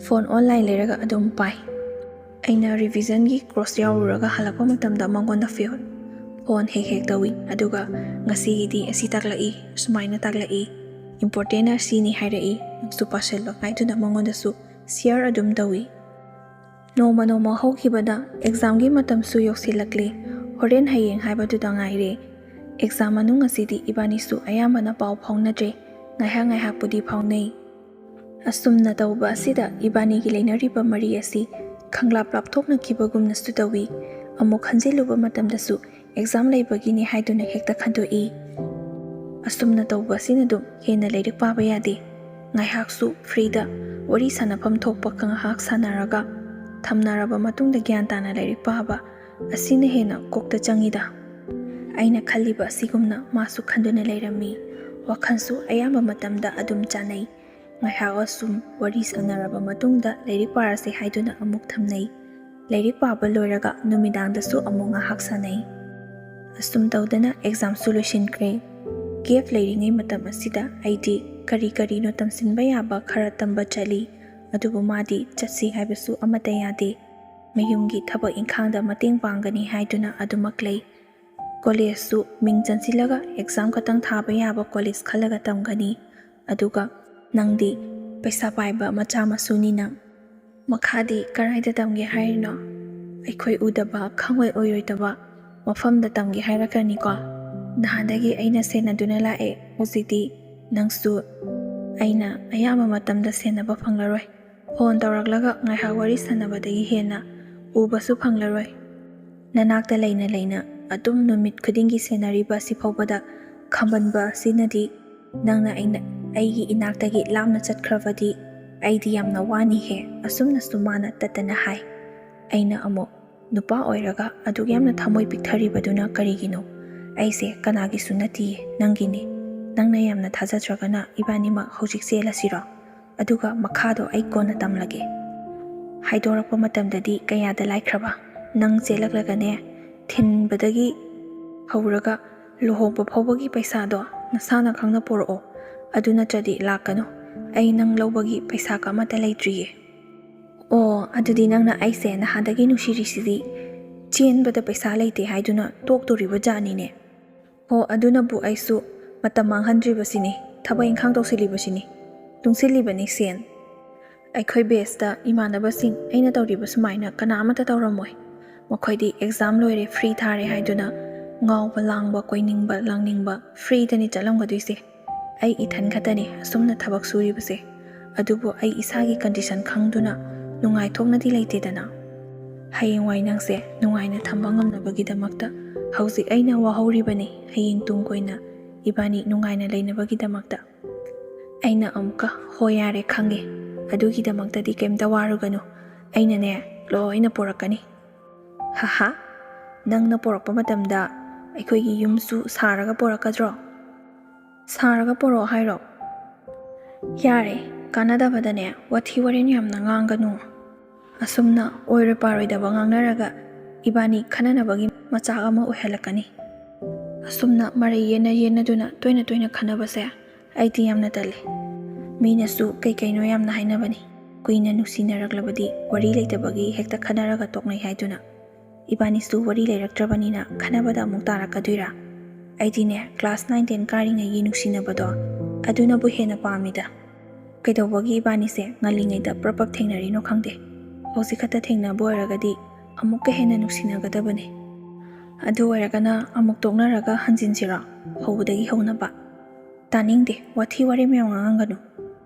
ꯐꯣꯟ ꯑꯣꯟꯂꯥꯏꯟ ꯂꯩꯔꯒ ꯑꯗꯨꯝ ꯄꯥꯏ꯫ ꯑꯩꯅ ꯔꯤꯚꯤꯖꯟꯒꯤ ꯀ꯭ꯂꯥꯁ ꯌꯥꯎꯔꯨꯔꯒ ꯍꯜꯂꯛꯄ ꯃꯇꯝꯗ ꯃꯉꯣꯟꯗ ꯐꯣꯟ, ꯐꯣꯟ ꯍꯦꯛ ꯍꯦꯛ ꯇꯧꯏ꯫ ꯑꯗꯨꯒ ꯉꯁꯤꯒꯤꯗꯤ ꯑꯁꯤ ꯇꯥꯛꯂꯛꯏ, ꯁꯨꯃꯥꯏꯅ ꯇꯥꯛꯂꯛꯏ, ꯏꯝꯄꯣꯔꯇꯦꯟ ꯑꯁꯤꯅꯤ ꯍꯥꯏꯔꯛꯏ, ꯅꯪꯁꯨ ꯄꯥꯁꯤꯜꯂꯣ ꯍꯥꯏꯗꯨꯅ ꯃꯉꯣꯟꯗꯁꯨ ꯁꯤꯌꯔ ꯑꯗꯨꯝ ꯇꯧꯏ꯫ ꯅꯣꯡꯃ ꯅꯣꯡꯃ ꯍꯧꯈꯤꯕꯗ ꯑꯦꯛꯖꯥꯝꯒꯤ ꯃꯇꯝꯁꯨ ꯌꯧꯁꯤꯜꯂꯛꯂꯦ꯫ ꯍꯣꯔꯦꯟ ꯍꯌꯦꯡ ꯍꯥꯏꯕꯗꯨꯗ ꯉꯥꯏꯔꯦ꯫ ꯑꯦꯛꯖꯥꯝ ꯃꯅꯨꯡ ꯑꯁꯤꯗꯤ ꯏꯕꯥꯅꯤꯁꯨ ꯑꯌꯥꯝꯕꯅ ꯄꯥꯎ ꯐꯥꯎꯅꯗ꯭ꯔꯦ꯫ ꯉꯥꯏꯍꯥꯛ ꯉꯥꯏꯍꯥꯛꯄꯨꯗꯤ ꯐꯥꯎꯅꯩ꯫ ꯑꯁꯨꯝꯅ ꯇꯧꯕ ꯑꯁꯤꯗ ꯏꯕꯥꯅꯤꯒꯤ ꯂꯩꯅꯔꯤꯕ ꯃꯔꯤ ꯑꯁꯤ ꯈꯪꯂꯥꯞ ꯂꯥꯞꯊꯣꯛꯅꯈꯤꯕꯒꯨꯝꯅꯁꯨ ꯇꯧꯏ꯫ ꯑꯃꯨꯛ ꯈꯟꯖꯤꯜꯂꯨꯕ ꯃꯇꯝꯗꯁꯨ ꯑꯦꯛꯖꯥꯝ ꯂꯩꯕꯒꯤꯅꯤ ꯍꯥꯏꯗꯨꯅ ꯍꯦꯛꯇ ꯈꯟꯗꯣꯛꯏ꯫ ꯑꯁꯨꯝꯅ ꯇꯧꯕ ꯑꯁꯤꯅ ꯑꯗꯨꯝ ꯍꯦꯟꯅ ꯂꯥꯏꯔꯤꯛ ꯄꯥꯕ ꯌꯥꯗꯦ꯫ ꯉꯥꯏꯍꯥꯛꯁꯨ ꯐ꯭ꯔꯤꯗ ꯋꯥꯔꯤ ꯁꯥꯟꯅꯐꯝ ꯊꯣꯛꯄ ꯉꯥꯏꯍꯥꯛ ꯁꯥꯟꯅꯔꯒ ꯊꯝꯅꯔꯕ ꯃꯇꯨꯡꯗ ꯒ꯭ꯌꯥꯟ ꯇꯥꯅ ꯂꯥꯏꯔꯤꯛ ꯄꯥꯕ ꯑꯁꯤꯅ ꯍꯦꯟꯅ ꯀꯣꯛꯇ ꯆꯪꯉꯤꯗ꯫ ꯑꯩꯅ ꯈꯜꯂꯤꯕ ꯑꯁꯤꯒꯨꯝꯅ ꯃꯥꯁꯨ ꯈꯟꯗꯨꯅ ꯂꯩꯔꯝꯃꯤ꯫ ꯋꯥꯈꯜꯁꯨ ꯑꯌꯥꯝꯕ ꯃꯇꯝꯗ ꯑꯗꯨꯝ ꯆꯥꯟꯅꯩ꯫ ꯉꯥꯏꯍꯥꯛ ꯑꯁꯨꯝ ꯋꯥꯔꯤ ꯁꯥꯟꯅꯔꯕ ꯃꯇꯨꯡꯗ ꯂꯥꯏꯔꯤꯛ ꯄꯥꯔꯁꯦ ꯍꯥꯏꯗꯨꯅ ꯑꯃꯨꯛ ꯊꯝꯅꯩ꯫ ꯂꯥꯏꯔꯤꯛ ꯄꯥꯕ ꯂꯣꯏꯔꯒ ꯅꯨꯃꯤꯗꯥꯡꯗꯁꯨ ꯑꯃꯨꯛ ꯉꯥꯏꯍꯥꯛ ꯁꯥꯟꯅꯩ꯫ ꯑꯁꯨꯝ ꯇꯧꯗꯅ ꯑꯦꯛꯖꯥꯝꯁꯨ ꯂꯣꯏꯁꯤꯟꯈ꯭ꯔꯦ꯫ ꯒꯦꯞ ꯂꯩꯔꯤꯉꯩ ꯃꯇꯝ ꯑꯁꯤꯗ ꯑꯩꯗꯤ ꯀꯔꯤ ꯀꯔꯤꯅꯣ ꯇꯝꯁꯤꯟꯕ ꯌꯥꯕ ꯈꯔ ꯇꯝꯕ ꯆꯠꯂꯤ꯫ ꯑꯗꯨꯕꯨ ꯃꯥꯗꯤ ꯆꯠꯁꯤ ꯍꯥꯏꯕꯁꯨ ꯑꯃꯠꯇ ꯌꯥꯗꯦ꯫ ꯃꯌꯨꯝꯒꯤ ꯊꯕꯛ ꯏꯪꯈꯥꯡꯗ ꯃꯇꯦꯡ ꯄꯥꯡꯒꯅꯤ ꯍꯥꯏꯗꯨꯅ ꯑꯗꯨꯃꯛ ꯂꯩ꯫ ꯀꯣꯂꯦꯖꯁꯨ ꯃꯤꯡ ꯆꯟꯁꯤꯜꯂꯒ ꯑꯦꯛꯖꯥꯝ ꯈꯛꯇꯪ ꯊꯥꯕ ꯌꯥꯕ ꯀꯣꯂꯦꯖ ꯈꯜꯂꯒ ꯇꯝꯒꯅꯤ꯫ ꯑꯗꯨꯒ ꯅꯪꯗꯤ ꯄꯩꯁꯥ ꯄꯥꯏꯕ ꯃꯆꯥ ꯃꯁꯨꯅꯤ ꯅꯪ꯫ ꯃꯈꯥꯗꯤ ꯀꯔꯥꯏꯗ ꯇꯝꯒꯦ ꯍꯥꯏꯔꯤꯅꯣ? ꯑꯩꯈꯣꯏ ꯎꯗꯕ, ꯈꯪꯉꯣꯏ ꯑꯣꯏꯔꯣꯏꯗꯕ ꯃꯐꯝꯗ ꯇꯝꯒꯦ ꯍꯥꯏꯔꯛꯀꯅꯤꯀꯣ꯫ ꯅꯍꯥꯟꯗꯒꯤ ꯑꯩꯅ ꯁꯦꯟꯅꯗꯨꯅ ꯂꯥꯛꯑꯦ, ꯍꯧꯖꯤꯛꯇꯤ ꯅꯪꯁꯨ ꯑꯩꯅ ꯑꯌꯥꯝꯕ ꯃꯇꯝꯗ ꯁꯦꯟꯅꯕ ꯐꯪꯂꯔꯣꯏ꯫ ꯐꯣꯟ ꯇꯧꯔꯛꯂꯒ ꯉꯥꯏꯍꯥꯛ ꯋꯥꯔꯤ ꯁꯥꯟꯅꯕꯗꯒꯤ ꯍꯦꯟꯅ ꯎꯕꯁꯨ ꯐꯪꯂꯔꯣꯏ꯫ ꯅꯅꯥꯛꯇ ꯂꯩꯅ ꯂꯩꯅ ꯑꯗꯨꯝ ꯅꯨꯃꯤꯠ ꯈꯨꯗꯤꯡꯒꯤ ꯁꯦꯟꯅꯔꯤꯕ ꯑꯁꯤ ꯐꯥꯎꯕꯗ ꯈꯝꯕꯟꯕ ꯑꯁꯤꯅꯗꯤ, ꯅꯪꯅ ꯑꯩꯅ, ꯑꯩꯒꯤ ꯏꯅꯥꯛꯇꯒꯤ ꯂꯥꯞꯅ ꯆꯠꯈ꯭ꯔꯕꯗꯤ ꯑꯩꯗꯤ ꯌꯥꯝꯅ ꯋꯥꯅꯤꯍꯦ, ꯑꯁꯨꯝꯅꯁꯨ ꯃꯥꯅ ꯇꯠꯇꯅ ꯍꯥꯏ꯫ ꯑꯩꯅ ꯑꯃꯨꯛ, "ꯅꯨꯄꯥ ꯑꯣꯏꯔꯒ ꯑꯗꯨꯛ ꯌꯥꯝꯅ ꯊꯃꯣꯏ ꯄꯤꯛꯊꯔꯤꯕꯗꯨꯅ ꯀꯔꯤꯒꯤꯅꯣ? ꯑꯩꯁꯦ ꯀꯅꯥꯒꯤꯁꯨ ꯅꯠꯇꯤꯌꯦ, ꯅꯪꯒꯤꯅꯤ꯫ ꯅꯪꯅ ꯌꯥꯝꯅ ꯊꯥꯖꯗ꯭ꯔꯒꯅ ꯏꯕꯥꯅꯤꯃꯛ ꯍꯧꯖꯤꯛ ꯆꯦꯜꯂꯁꯤꯔꯣ? ꯑꯗꯨꯒ ꯃꯈꯥꯗꯣ ꯑꯩ ꯀꯣꯟꯅ ꯇꯝꯂꯒꯦ꯫" ꯍꯥꯏꯗꯣꯔꯛꯄ ꯃꯇꯝꯗꯗꯤ ꯀꯌꯥꯗ ꯂꯥꯏꯈ꯭ꯔꯕ? ꯅꯪ ꯆꯦꯜꯂꯛꯂꯒꯅꯦ, ꯊꯤꯟꯕꯗꯒꯤ ꯍꯧꯔꯒ ꯂꯨꯍꯣꯡꯕ ꯐꯥꯎꯕꯒꯤ ꯄꯩꯁꯥꯗꯣ ꯅꯁꯥꯅ ꯈꯪꯅ ꯄꯨꯔꯛꯑꯣ, ꯑꯗꯨ ꯅꯠꯇ꯭ꯔꯗꯤ ꯂꯥꯛꯀꯅꯨ꯫ ꯑꯩ ꯅꯪ ꯂꯧꯕꯒꯤ ꯄꯩꯁꯥꯒ ꯑꯃꯠꯇ ꯂꯩꯇ꯭ꯔꯤꯌꯦ꯫ ꯑꯣ, ꯑꯗꯨꯗꯤ ꯅꯪꯅ ꯑꯩꯁꯦ ꯅꯍꯥꯟꯗꯒꯤ ꯅꯨꯡꯁꯤꯔꯤꯁꯤꯗꯤ ꯆꯦꯟꯕꯗ ꯄꯩꯁꯥ ꯂꯩꯇꯦ ꯍꯥꯏꯗꯨꯅ ꯇꯣꯛꯇꯣꯔꯤꯕ ꯖꯥꯠꯅꯤꯅꯦ꯫ ꯑꯣ, ꯑꯗꯨꯅꯕꯨ ꯑꯩꯁꯨ ꯃꯇꯝ ꯃꯥꯡꯍꯟꯗ꯭ꯔꯤꯕꯁꯤꯅꯤ, ꯊꯕꯛ ꯏꯪꯈꯥꯡ ꯇꯧꯁꯤꯜꯂꯤꯕꯁꯤꯅꯤ, ꯇꯨꯡꯁꯤꯜꯂꯤꯕꯅꯤ ꯁꯦꯟ꯫ ꯑꯩꯈꯣꯏ batchꯇ ꯏꯃꯥꯟꯅꯕꯁꯤꯡ ꯑꯩꯅ ꯇꯧꯔꯤꯕ ꯁꯨꯃꯥꯏꯅ ꯀꯅꯥ ꯑꯃꯠꯇ ꯇꯧꯔꯝꯃꯣꯏ꯫ ꯃꯈꯣꯏꯗꯤ exam ꯂꯣꯏꯔꯦ, free ꯊꯥꯔꯦ ꯍꯥꯏꯗꯨꯅ ꯉꯥꯎꯕ ꯂꯥꯡꯕ, ꯀꯣꯏꯅꯤꯡꯕ ꯂꯥꯡꯅꯤꯡꯕ, freeꯗꯅꯤ ꯆꯠꯂꯝꯒꯗꯣꯏꯁꯦ꯫ ꯑꯩ ꯏꯊꯟ ꯈꯛꯇꯅꯤ ꯑꯁꯨꯝꯅ ꯊꯕꯛ ꯁꯨꯔꯤꯕꯁꯦ꯫ ꯑꯗꯨꯕꯨ ꯑꯩ ꯏꯁꯥꯒꯤ condition ꯈꯪꯗꯨꯅ ꯅꯨꯡꯉꯥꯏꯊꯣꯛꯅꯗꯤ ꯂꯩꯇꯦꯗꯅ꯫ ꯍꯌꯦꯡꯋꯥꯏ ꯅꯪꯁꯦ ꯅꯨꯡꯉꯥꯏꯅ ꯊꯝꯕ ꯉꯝꯅꯕꯒꯤꯗꯃꯛꯇ ꯍꯧꯖꯤꯛ ꯑꯩꯅ ꯋꯥꯍꯧꯔꯤꯕꯅꯤ, ꯍꯌꯦꯡ ꯇꯨꯡ ꯀꯣꯏꯅ ꯏꯕꯥꯅꯤ ꯅꯨꯡꯉꯥꯏꯅ ꯂꯩꯅꯕꯒꯤꯗꯃꯛꯇ꯫ ꯑꯩꯅ ꯑꯃꯨꯛꯀ, "ꯍꯣꯏ, ꯌꯥꯔꯦ, ꯈꯪꯉꯦ꯫ ꯑꯗꯨꯒꯤꯗꯃꯛꯇꯗꯤ ꯀꯩꯝꯇ ꯋꯥꯔꯨꯒꯅꯨ꯫ ꯑꯩꯅꯅꯦ, ꯂꯣꯏꯅ ꯄꯨꯔꯛꯀꯅꯤ꯫" "ꯍꯥꯍꯥ, ꯅꯪꯅ ꯄꯨꯔꯛꯄ ꯃꯇꯝꯗ ꯑꯩꯈꯣꯏꯒꯤ ꯌꯨꯝꯁꯨ ꯁꯥꯔꯒ ꯄꯨꯔꯛꯀꯗ꯭ꯔꯣ?" "ꯁꯥꯔꯒ ꯄꯨꯔꯛꯑꯣ ꯍꯥꯏꯔꯣ?" "ꯌꯥꯔꯦ, ꯀꯥꯟꯅꯗꯕꯗꯅꯦ, ꯋꯥꯊꯤ ꯋꯥꯔꯦꯟ ꯌꯥꯝꯅ ꯉꯥꯡꯒꯅꯨ꯫ ꯑꯁꯨꯝꯅ ꯑꯣꯏꯔꯣꯏ ꯄꯥꯔꯣꯏꯗꯕ ꯉꯥꯡꯅꯔꯒ ꯏꯕꯥꯅꯤ ꯈꯟꯅꯅꯕꯒꯤ ꯃꯆꯥꯛ ꯑꯃ ꯑꯣꯏꯍꯜꯂꯛꯀꯅꯤ꯫" ꯑꯁꯨꯝꯅ ꯃꯔꯩ ꯌꯦꯠꯅ ꯌꯦꯠꯅꯗꯨꯅ ꯇꯣꯏꯅ ꯇꯣꯏꯅ ꯈꯟꯅꯕꯁꯦ ꯑꯩꯗꯤ ꯌꯥꯝꯅ ꯇꯜꯂꯤ꯫ ꯃꯤꯅꯁꯨ ꯀꯩ ꯀꯩꯅꯣ ꯌꯥꯝꯅ ꯍꯥꯏꯅꯕꯅꯤ, ꯀꯨꯏꯅ ꯅꯨꯡꯁꯤꯅꯔꯛꯂꯕꯗꯤ ꯋꯥꯔꯤ ꯂꯩꯇꯕꯒꯤ ꯍꯦꯛꯇ ꯈꯟꯅꯔꯒ ꯇꯣꯛꯅꯩ ꯍꯥꯏꯗꯨꯅ꯫ ꯏꯕꯥꯅꯤꯁꯨ ꯋꯥꯔꯤ ꯂꯩꯔꯛꯇ꯭ꯔꯕꯅꯤꯅ ꯈꯟꯅꯕꯗ ꯑꯃꯨꯛ ꯇꯥꯔꯛꯀꯗꯣꯏꯔꯥ? ꯑꯩꯗꯤꯅꯦ, class nine ten ꯀꯥꯔꯤꯉꯩꯒꯤ ꯅꯨꯡꯁꯤꯅꯕꯗꯣ ꯑꯗꯨꯅꯕꯨ ꯍꯦꯟꯅ ꯄꯥꯝꯃꯤꯗ꯫ ꯀꯩꯗꯧꯕꯒꯤ ꯏꯕꯥꯅꯤꯁꯦ ꯉꯜꯂꯤꯉꯩꯗ ꯄ꯭ꯔꯞ ꯄ꯭ꯔꯞ ꯊꯦꯡꯅꯔꯤꯅꯣ ꯈꯪꯗꯦ꯫ ꯍꯧꯖꯤꯛ ꯈꯛꯇ ꯊꯦꯡꯅꯕ ꯑꯣꯏꯔꯒꯗꯤ ꯑꯃꯨꯛꯀ ꯍꯦꯟꯅ ꯅꯨꯡꯁꯤꯅꯒꯗꯕꯅꯤ꯫ ꯑꯗꯨ ꯑꯣꯏꯔꯒꯅ ꯑꯃꯨꯛ ꯇꯣꯛꯅꯔꯒ ꯍꯟꯖꯤꯟꯁꯤꯔꯣ? ꯍꯧꯕꯗꯒꯤ ꯍꯧꯅꯕ? ꯇꯥꯅꯤꯡꯗꯦ, ꯋꯥꯊꯤ ꯋꯥꯔꯦꯝ ꯌꯥꯝ ꯉꯥꯡꯒꯅꯨ꯫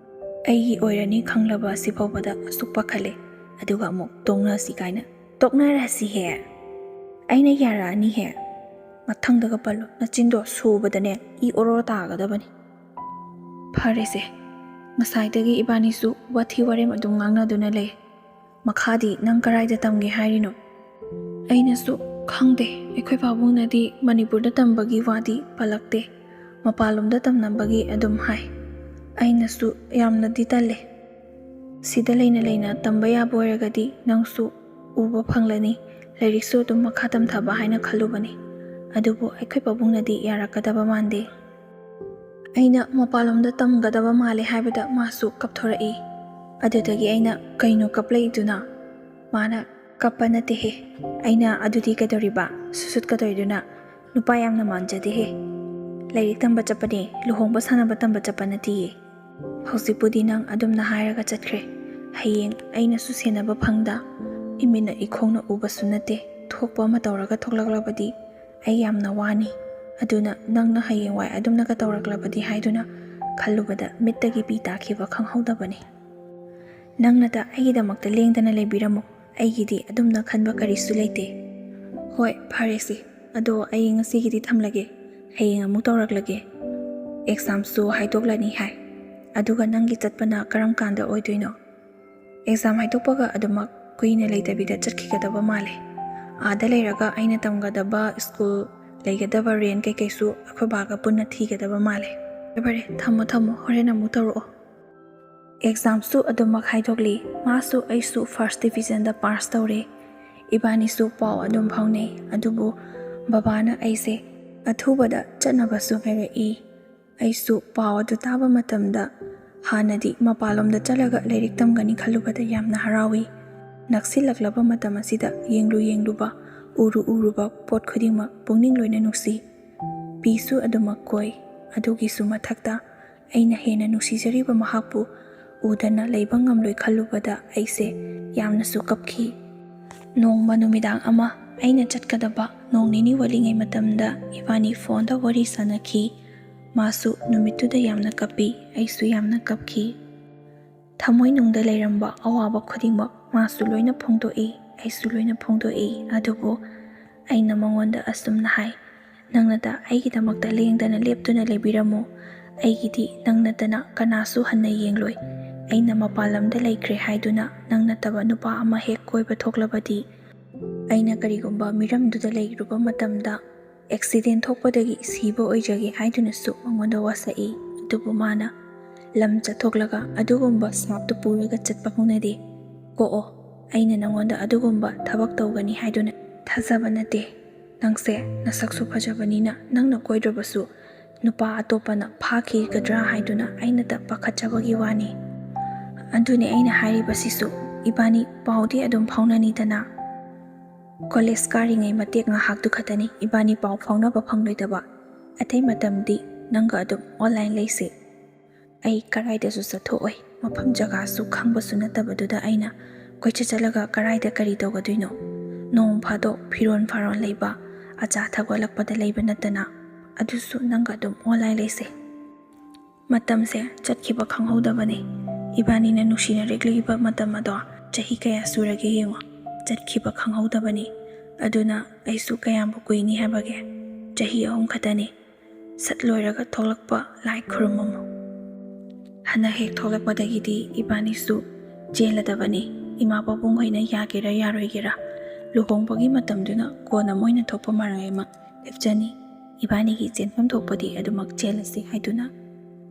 ꯑꯩꯒꯤ ꯑꯣꯏꯔꯅꯤ ꯈꯪꯂꯕ ꯑꯁꯤ ꯐꯥꯎꯕꯗ ꯑꯁꯨꯛ ꯄꯥꯈꯠꯂꯦ, ꯑꯗꯨꯒ ꯑꯃꯨꯛ ꯇꯣꯛꯅꯁꯤ ꯀꯥꯏꯅ꯫ ꯇꯣꯛꯅꯔꯁꯤꯍꯦ꯫ ꯑꯩꯅ ꯌꯥꯔꯛꯑꯅꯤꯍꯦ꯫ ꯃꯊꯪꯗꯒ ꯄꯜꯂꯨ, ꯅꯆꯤꯟꯗꯣ ꯁꯨꯕꯗꯅꯦ ꯏ ꯑꯣꯔꯣ ꯇꯥꯒꯗꯕꯅꯤ꯫ ꯐꯔꯦꯁꯦ, ꯉꯁꯥꯏꯗꯒꯤ ꯏꯕꯥꯅꯤꯁꯨ ꯋꯥꯊꯤ ꯋꯥꯔꯦꯝ ꯑꯗꯨꯝ ꯉꯥꯡꯅꯗꯨꯅ ꯂꯩ꯫ ꯃꯈꯥꯗꯤ ꯅꯪ ꯀꯔꯥꯏꯗ ꯇꯝꯒꯦ ꯍꯥꯏꯔꯤꯅꯣ? ꯑꯩꯅꯁꯨ ꯈꯪꯗꯦ, ꯑꯩꯈꯣꯏ ꯄꯥꯕꯨꯡꯅꯗꯤ ꯃꯅꯤꯄꯨꯔꯗ ꯇꯝꯕꯒꯤ ꯋꯥꯗꯤ ꯄꯜꯂꯛꯇꯦ, ꯃꯄꯥꯟꯂꯣꯝꯗ ꯇꯝꯅꯕꯒꯤ ꯑꯗꯨꯝ ꯍꯥꯏ꯫ ꯑꯩꯅꯁꯨ ꯌꯥꯝꯅꯗꯤ ꯇꯜꯂꯦ꯫ ꯁꯤꯗ ꯂꯩꯅ ꯂꯩꯅ ꯇꯝꯕ ꯌꯥꯕ ꯑꯣꯏꯔꯒꯗꯤ ꯅꯪꯁꯨ ꯎꯕ ꯐꯪꯂꯅꯤ, ꯂꯥꯏꯔꯤꯛꯁꯨ ꯑꯗꯨꯝ ꯃꯈꯥ ꯇꯝꯊꯕ ꯍꯥꯏꯅ ꯈꯜꯂꯨꯕꯅꯤ꯫ ꯑꯗꯨꯕꯨ ꯑꯩꯈꯣꯏ ꯄꯥꯕꯨꯡꯅꯗꯤ ꯌꯥꯔꯛꯀꯗꯕ ꯃꯥꯟꯗꯦ꯫ ꯑꯩꯅ ꯃꯄꯥꯟꯂꯣꯝꯗ ꯇꯝꯒꯗꯕ ꯃꯥꯜꯂꯦ ꯍꯥꯏꯕꯗ ꯃꯥꯁꯨ ꯀꯞꯊꯣꯔꯛꯏ꯫ ꯑꯗꯨꯗꯒꯤ ꯑꯩꯅ, "ꯀꯩꯅꯣ ꯀꯞꯂꯛꯏꯗꯨꯅ?" ꯃꯥꯅ, "ꯀꯞꯄ ꯅꯠꯇꯦꯍꯦ꯫ ꯑꯩꯅ, "ꯑꯗꯨꯗꯤ ꯀꯩꯗꯧꯔꯤꯕ? ꯁꯨꯁꯨꯠꯀꯗꯧꯔꯤꯗꯨꯅ? ꯅꯨꯄꯥ ꯌꯥꯝꯅ ꯃꯥꯟꯖꯗꯦꯍꯦ꯫ ꯂꯥꯏꯔꯤꯛ ꯇꯝꯕ ꯆꯠꯄꯅꯦ, ꯂꯨꯍꯣꯡꯕ ꯁꯥꯟꯅꯕ ꯇꯝꯕ ꯆꯠꯄ ꯅꯠꯇꯦꯌꯦ꯫ ꯍꯧꯖꯤꯛꯄꯨꯗꯤ ꯅꯪ ꯑꯗꯨꯝꯅ ꯍꯥꯏꯔꯒ ꯆꯠꯈ꯭ꯔꯦ꯫ ꯍꯌꯦꯡ ꯑꯩꯅꯁꯨ ꯁꯦꯟꯅꯕ ꯐꯪꯗ, ꯏꯃꯤꯠꯅ ꯏꯈꯣꯡꯅ ꯎꯕꯁꯨ ꯅꯠꯇꯦ꯫ ꯊꯣꯛꯄ ꯑꯃ ꯇꯧꯔꯒ ꯊꯣꯛꯂꯛꯂꯕꯗꯤ ꯑꯩ ꯌꯥꯝꯅ ꯋꯥꯅꯤ꯫ ꯑꯗꯨꯅ ꯅꯪꯅ ꯍꯌꯦꯡꯋꯥꯏ ꯑꯗꯨꯝꯅꯒ ꯇꯧꯔꯛꯂꯕꯗꯤ ꯍꯥꯏꯗꯨꯅ ꯈꯜꯂꯨꯕꯗ ꯃꯤꯠꯇꯒꯤ ꯄꯤ ꯇꯥꯈꯤꯕ ꯈꯪꯍꯧꯗꯕꯅꯤ꯫ ꯅꯪꯅꯇ ꯑꯩꯒꯤꯗꯃꯛꯇ ꯂꯦꯡꯗꯅ ꯂꯩꯕꯤꯔꯝꯃꯨ꯫ ꯑꯩꯒꯤꯗꯤ ꯑꯗꯨꯝꯅ ꯈꯟꯕ ꯀꯔꯤꯁꯨ ꯂꯩꯇꯦ꯫ ꯍꯣꯏ, ꯐꯔꯦꯁꯦ꯫ ꯑꯗꯣ ꯑꯩ ꯉꯁꯤꯒꯤꯗꯤ ꯊꯝꯂꯒꯦ꯫ ꯍꯌꯦꯡ ꯑꯃꯨꯛ ꯇꯧꯔꯛꯂꯒꯦ꯫ ꯑꯦꯛꯖꯥꯝꯁꯨ ꯍꯥꯏꯗꯣꯛꯂꯅꯤ ꯍꯥꯏ꯫ ꯑꯗꯨꯒ ꯅꯪꯒꯤ ꯆꯠꯄꯅ ꯀꯔꯝ ꯀꯥꯟꯗ ꯑꯣꯏꯗꯣꯏꯅꯣ?" ꯑꯦꯛꯖꯥꯝ ꯍꯥꯏꯗꯣꯛꯄꯒ ꯑꯗꯨꯃꯛ ꯀꯨꯏꯅ ꯂꯩꯇꯕꯤꯗ ꯆꯠꯈꯤꯒꯗꯕ ꯃꯥꯜꯂꯦ꯫ ꯑꯥꯗ ꯂꯩꯔꯒ ꯑꯩꯅ ꯇꯝꯒꯗꯕ ꯁ꯭ꯀꯨꯜ, ꯂꯩꯒꯗꯕ ꯔꯦꯟ ꯀꯩꯀꯩꯁꯨ ꯑꯩꯈꯣꯏ ꯕꯥꯒ ꯄꯨꯟꯅ ꯊꯤꯒꯗꯕ ꯃꯥꯜꯂꯦ꯫ ꯐꯔꯦ ꯐꯔꯦ, ꯊꯝꯃꯣ ꯊꯝꯃꯣ, ꯍꯣꯔꯦꯟ ꯑꯃꯨꯛ ꯇꯧꯔꯛꯑꯣ꯫ ꯑꯦꯛꯖꯥꯝꯁꯨ ꯑꯗꯨꯃꯛ ꯍꯥꯏꯗꯣꯛꯂꯤ꯫ ꯃꯥꯁꯨ ꯑꯩꯁꯨ ꯐꯥꯔꯁ ꯗꯤꯕꯤꯖꯟꯗ ꯄꯥꯁ ꯇꯧꯔꯦ꯫ ꯏꯕꯥꯅꯤꯁꯨ ꯄꯥꯎ ꯑꯗꯨꯝ ꯐꯥꯎꯅꯩ꯫ ꯑꯗꯨꯕꯨ ꯕꯕꯥꯅ ꯑꯩꯁꯦ ꯑꯊꯨꯕꯗ ꯆꯠꯅꯕꯁꯨ ꯍꯥꯏꯔꯛꯏ꯫ ꯑꯩꯁꯨ ꯄꯥꯎ ꯑꯗꯨ ꯇꯥꯕ ꯃꯇꯝꯗ ꯍꯥꯟꯅꯗꯤ ꯃꯄꯥꯟꯂꯣꯝꯗ ꯆꯠꯂꯒ ꯂꯥꯏꯔꯤꯛ ꯇꯝꯒꯅꯤ ꯈꯜꯂꯨꯕꯗ ꯌꯥꯝꯅ ꯍꯔꯥꯎꯏ꯫ ꯅꯛꯁꯤꯜꯂꯛꯂꯕ ꯃꯇꯝ ꯑꯁꯤꯗ ꯌꯦꯡꯂꯨ ꯌꯦꯡꯂꯨꯕ, ꯎꯔꯨ ꯎꯔꯨꯕ ꯄꯣꯠ ꯈꯨꯗꯤꯡꯃꯛ ꯄꯨꯛꯅꯤꯡ ꯂꯣꯏꯅ ꯅꯨꯡꯁꯤ꯫ ꯄꯤꯁꯨ ꯑꯗꯨꯃꯛ ꯀꯣꯏ꯫ ꯑꯗꯨꯒꯤꯁꯨ ꯃꯊꯛꯇ ꯑꯩꯅ ꯍꯦꯟꯅ ꯅꯨꯡꯁꯤꯖꯔꯤꯕ ꯃꯍꯥꯛꯄꯨ ꯎꯗꯅ ꯂꯩꯕ ꯉꯝꯂꯣꯏ ꯈꯜꯂꯨꯕꯗ ꯑꯩꯁꯦ ꯌꯥꯝꯅꯁꯨ ꯀꯞꯈꯤ꯫ ꯅꯣꯡꯃ ꯅꯨꯃꯤꯗꯥꯡ ꯑꯃ ꯑꯩꯅ ꯆꯠꯀꯗꯕ ꯅꯣꯡ ꯅꯤꯅꯤ ꯋꯥꯠꯂꯤꯉꯩ ꯃꯇꯝꯗ ꯏꯕꯥꯅꯤ ꯐꯣꯟꯗ ꯋꯥꯔꯤ ꯁꯥꯟꯅꯈꯤ꯫ ꯃꯥꯁꯨ ꯅꯨꯃꯤꯠꯇꯨꯗ ꯌꯥꯝꯅ ꯀꯞꯄꯤ, ꯑꯩꯁꯨ ꯌꯥꯝꯅ ꯀꯞꯈꯤ꯫ ꯊꯃꯣꯏꯅꯨꯡꯗ ꯂꯩꯔꯝꯕ ꯑꯋꯥꯕ ꯈꯨꯗꯤꯡꯃꯛ ꯃꯥꯁꯨ ꯂꯣꯏꯅ ꯐꯣꯡꯗꯣꯛꯏ, ꯑꯩꯁꯨ ꯂꯣꯏꯅ ꯐꯣꯡꯗꯣꯛꯏ꯫ ꯑꯗꯨꯕꯨ ꯑꯩꯅ ꯃꯉꯣꯟꯗ ꯑꯁꯨꯝꯅ ꯍꯥꯏ, "ꯅꯪꯅꯇ ꯑꯩꯒꯤꯗꯃꯛꯇ ꯂꯦꯡꯗꯅ ꯂꯦꯞꯇꯨꯅ ꯂꯩꯕꯤꯔꯝꯃꯨ꯫ ꯑꯩꯒꯤꯗꯤ ꯅꯪ ꯅꯠꯇꯅ ꯀꯅꯥꯁꯨ ꯍꯟꯅ ꯌꯦꯡꯂꯣꯏ꯫ ꯑꯩꯅ ꯃꯄꯥꯟ ꯂꯝꯗ ꯂꯩꯈ꯭ꯔꯦ ꯍꯥꯏꯗꯨꯅ ꯅꯪ ꯅꯠꯇꯕ ꯅꯨꯄꯥ ꯑꯃ ꯍꯦꯛ ꯀꯣꯏꯕ ꯊꯣꯛꯂꯕꯗꯤ, ꯑꯩꯅ ꯀꯔꯤꯒꯨꯝꯕ ꯃꯤꯔꯝꯗꯨꯗ ꯂꯩꯔꯨꯕ ꯃꯇꯝꯗ ꯑꯦꯛꯁꯤꯗꯦꯟ ꯊꯣꯛꯄꯗꯒꯤ ꯁꯤꯕ ꯑꯣꯏꯖꯒꯦ" ꯍꯥꯏꯗꯨꯅꯁꯨ ꯃꯉꯣꯟꯗ ꯋꯥꯁꯛꯏ꯫ ꯑꯗꯨꯕꯨ ꯃꯥꯅ, "ꯂꯝ ꯆꯠꯊꯣꯛꯂꯒ ꯑꯗꯨꯒꯨꯝꯕ ꯁꯥꯞꯇꯨ ꯄꯨꯔꯒ ꯆꯠꯄ ꯍꯧꯅꯗꯦ꯫ ꯀꯣꯛꯑꯣ, ꯑꯩꯅ ꯅꯉꯣꯟꯗ ꯑꯗꯨꯒꯨꯝꯕ ꯊꯕꯛ ꯇꯧꯒꯅꯤ ꯍꯥꯏꯗꯨꯅ ꯊꯥꯖꯕ ꯅꯠꯇꯦ꯫ ꯅꯪꯁꯦ ꯅꯁꯛꯁꯨ ꯐꯖꯕꯅꯤꯅ ꯅꯪꯅ ꯀꯣꯏꯗ꯭ꯔꯕꯁꯨ ꯅꯨꯄꯥ ꯑꯇꯣꯞꯄꯅ ꯐꯥꯈꯤꯒꯗ꯭ꯔꯥ ꯍꯥꯏꯗꯨꯅ ꯑꯩꯅꯇ ꯄꯥꯈꯠꯆꯕꯒꯤ ꯋꯥꯅꯤ꯫ ꯑꯗꯨꯅꯤ ꯑꯩꯅ ꯍꯥꯏꯔꯤꯕꯁꯤꯁꯨ, ꯏꯕꯥꯅꯤ ꯄꯥꯎꯗꯤ ꯑꯗꯨꯝ ꯐꯥꯎꯅꯅꯤꯗꯅ꯫ ꯀꯣꯂꯦꯖ ꯀꯥꯔꯤꯉꯩ ꯃꯇꯦꯛ ꯉꯥꯏꯍꯥꯛꯇꯨ ꯈꯛꯇꯅꯤ ꯏꯕꯥꯅꯤ ꯄꯥꯎ ꯐꯥꯎꯅꯕ ꯐꯪꯂꯣꯏꯗꯕ꯫ ꯑꯇꯩ ꯃꯇꯝꯗꯤ ꯅꯪꯒ ꯑꯗꯨꯝ ꯑꯣꯟꯂꯥꯏꯟ ꯂꯩꯁꯤ꯫ ꯑꯩ ꯀꯔꯥꯏꯗꯁꯨ ꯆꯠꯊꯣꯛꯑꯣꯏ, ꯃꯐꯝ ꯖꯒꯥꯁꯨ ꯈꯪꯕꯁꯨ ꯅꯠꯇꯕꯗꯨꯗ ꯑꯩꯅ ꯀꯣꯏꯆꯠ ꯆꯠꯂꯒ ꯀꯔꯥꯏꯗ ꯀꯔꯤ ꯇꯧꯒꯗꯣꯏꯅꯣ? ꯅꯣꯡ ꯐꯥꯗꯣꯛ ꯐꯤꯔꯣꯟ ꯐꯥꯔꯣꯟ ꯂꯩꯕ, ꯑꯆꯥ ꯑꯊꯛ ꯋꯥꯠꯂꯛꯄꯗ ꯂꯩꯕ ꯅꯠꯇꯅ꯫ ꯑꯗꯨꯁꯨ ꯅꯪꯒ ꯑꯗꯨꯝ ꯑꯣꯟꯂꯥꯏꯟ ꯂꯩꯁꯦ꯫" ꯃꯇꯝꯁꯦ ꯆꯠꯈꯤꯕ ꯈꯪꯍꯧꯗꯕꯅꯤ꯫ ꯏꯕꯥꯅꯤꯅ ꯅꯨꯡꯁꯤꯅꯔꯛꯂꯤꯕ ꯃꯇꯝ ꯑꯗꯣ ꯆꯍꯤ ꯀꯌꯥ ꯁꯨꯔꯒꯦ ꯌꯦꯡꯉꯣ, ꯆꯠꯈꯤꯕ ꯈꯪꯍꯧꯗꯕꯅꯤ꯫ ꯑꯗꯨꯅ ꯑꯩꯁꯨ ꯀꯌꯥꯝꯕꯨ ꯀꯨꯏꯅꯤ ꯍꯥꯏꯕꯒꯦ? ꯆꯍꯤ ꯑꯍꯨꯝ ꯈꯛꯇꯅꯤ꯫ ꯁꯠ ꯂꯣꯏꯔꯒ ꯊꯣꯛꯂꯛꯄ ꯂꯥꯏ ꯈꯨꯔꯨꯝꯃꯝꯃꯨ꯫ ꯍꯟꯗꯛ ꯍꯦꯛ ꯊꯣꯛꯂꯛꯄꯗꯒꯤꯗꯤ ꯏꯕꯥꯅꯤꯁꯨ ꯆꯦꯜꯂꯗꯕꯅꯤ꯫ ꯏꯃꯥ ꯄꯥꯕꯨꯡ ꯍꯣꯏꯅ ꯌꯥꯒꯦꯔꯥ ꯌꯥꯔꯣꯏꯒꯦꯔꯥ, ꯂꯨꯍꯣꯡꯕꯒꯤ ꯃꯇꯝꯗꯨꯅ ꯀꯣꯟꯅ ꯃꯣꯏꯅ ꯊꯣꯛꯄ ꯃꯔꯥꯏ ꯑꯃ ꯂꯦꯞꯆꯅꯤ꯫ ꯏꯕꯥꯅꯤꯒꯤ ꯆꯦꯟꯐꯝ ꯊꯣꯛꯄꯗꯤ ꯑꯗꯨꯃꯛ ꯆꯦꯜꯂꯁꯤ ꯍꯥꯏꯗꯨꯅ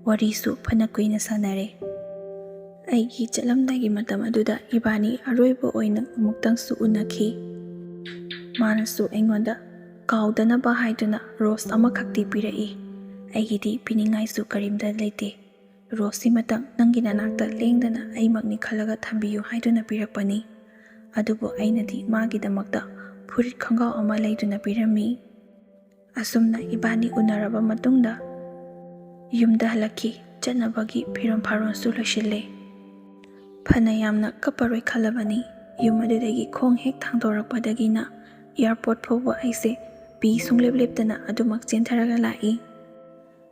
ꯋꯥꯔꯤꯁꯨ ꯐꯅ ꯀꯨꯏꯅ ꯁꯥꯟꯅꯔꯦ꯫ ꯑꯩꯒꯤ ꯆꯠꯂꯝꯗꯥꯏꯒꯤ ꯃꯇꯝ ꯑꯗꯨꯗ ꯏꯕꯥꯅꯤ ꯑꯔꯣꯏꯕ ꯑꯣꯏꯅ ꯑꯃꯨꯛꯇꯪꯁꯨ ꯎꯅꯈꯤ꯫ ꯃꯥꯅꯁꯨ ꯑꯩꯉꯣꯟꯗ ꯀꯥꯎꯗꯅꯕ ꯍꯥꯏꯗꯨꯅ ꯔꯣꯁ ꯑꯃꯈꯛꯇꯤ ꯄꯤꯔꯛꯏ꯫ ꯑꯩꯒꯤꯗꯤ ꯄꯤꯅꯤꯡꯉꯥꯏꯁꯨ ꯀꯔꯤꯝꯇ ꯂꯩꯇꯦ꯫ ꯔꯣꯁꯁꯤꯃꯇꯪ ꯅꯪꯒꯤ ꯅꯅꯥꯛꯇ ꯂꯦꯡꯗꯅ ꯑꯩꯃꯛꯅꯤ ꯈꯜꯂꯒ ꯊꯝꯕꯤꯌꯨ ꯍꯥꯏꯗꯨꯅ ꯄꯤꯔꯛꯄꯅꯤ꯫ ꯑꯗꯨꯕꯨ ꯑꯩꯅꯗꯤ ꯃꯥꯒꯤꯗꯃꯛꯇ ꯐꯨꯔꯤꯠ ꯈꯣꯡꯒ꯭ꯔꯥꯎ ꯑꯃ ꯂꯩꯗꯨꯅ ꯄꯤꯔꯝꯃꯤ꯫ ꯑꯁꯨꯝꯅ ꯏꯕꯥꯅꯤ ꯎꯅꯔꯕ ꯃꯇꯨꯡꯗ ꯌꯨꯝꯗ ꯍꯜꯂꯛꯈꯤ꯫ ꯆꯠꯅꯕꯒꯤ ꯐꯤꯔꯣꯜ ꯐꯥꯔꯣꯜꯁꯨ ꯂꯣꯏꯁꯤꯜꯂꯦ꯫ ꯐꯅ ꯌꯥꯝꯅ ꯀꯞꯄꯔꯣꯏ ꯈꯜꯂꯕꯅꯤ꯫ ꯌꯨꯝ ꯑꯗꯨꯗꯒꯤ ꯈꯣꯡ ꯍꯦꯛ ꯊꯥꯡꯗꯣꯔꯛꯄꯗꯒꯤꯅ ꯑꯦꯌꯥꯔꯄꯣꯔꯠ ꯐꯥꯎꯕ ꯑꯩꯁꯦ ꯄꯤ ꯁꯨꯡꯂꯦꯞ ꯂꯦꯞꯇꯅ ꯑꯗꯨꯃꯛ ꯆꯦꯟꯊꯔꯒ ꯂꯥꯛꯏ꯫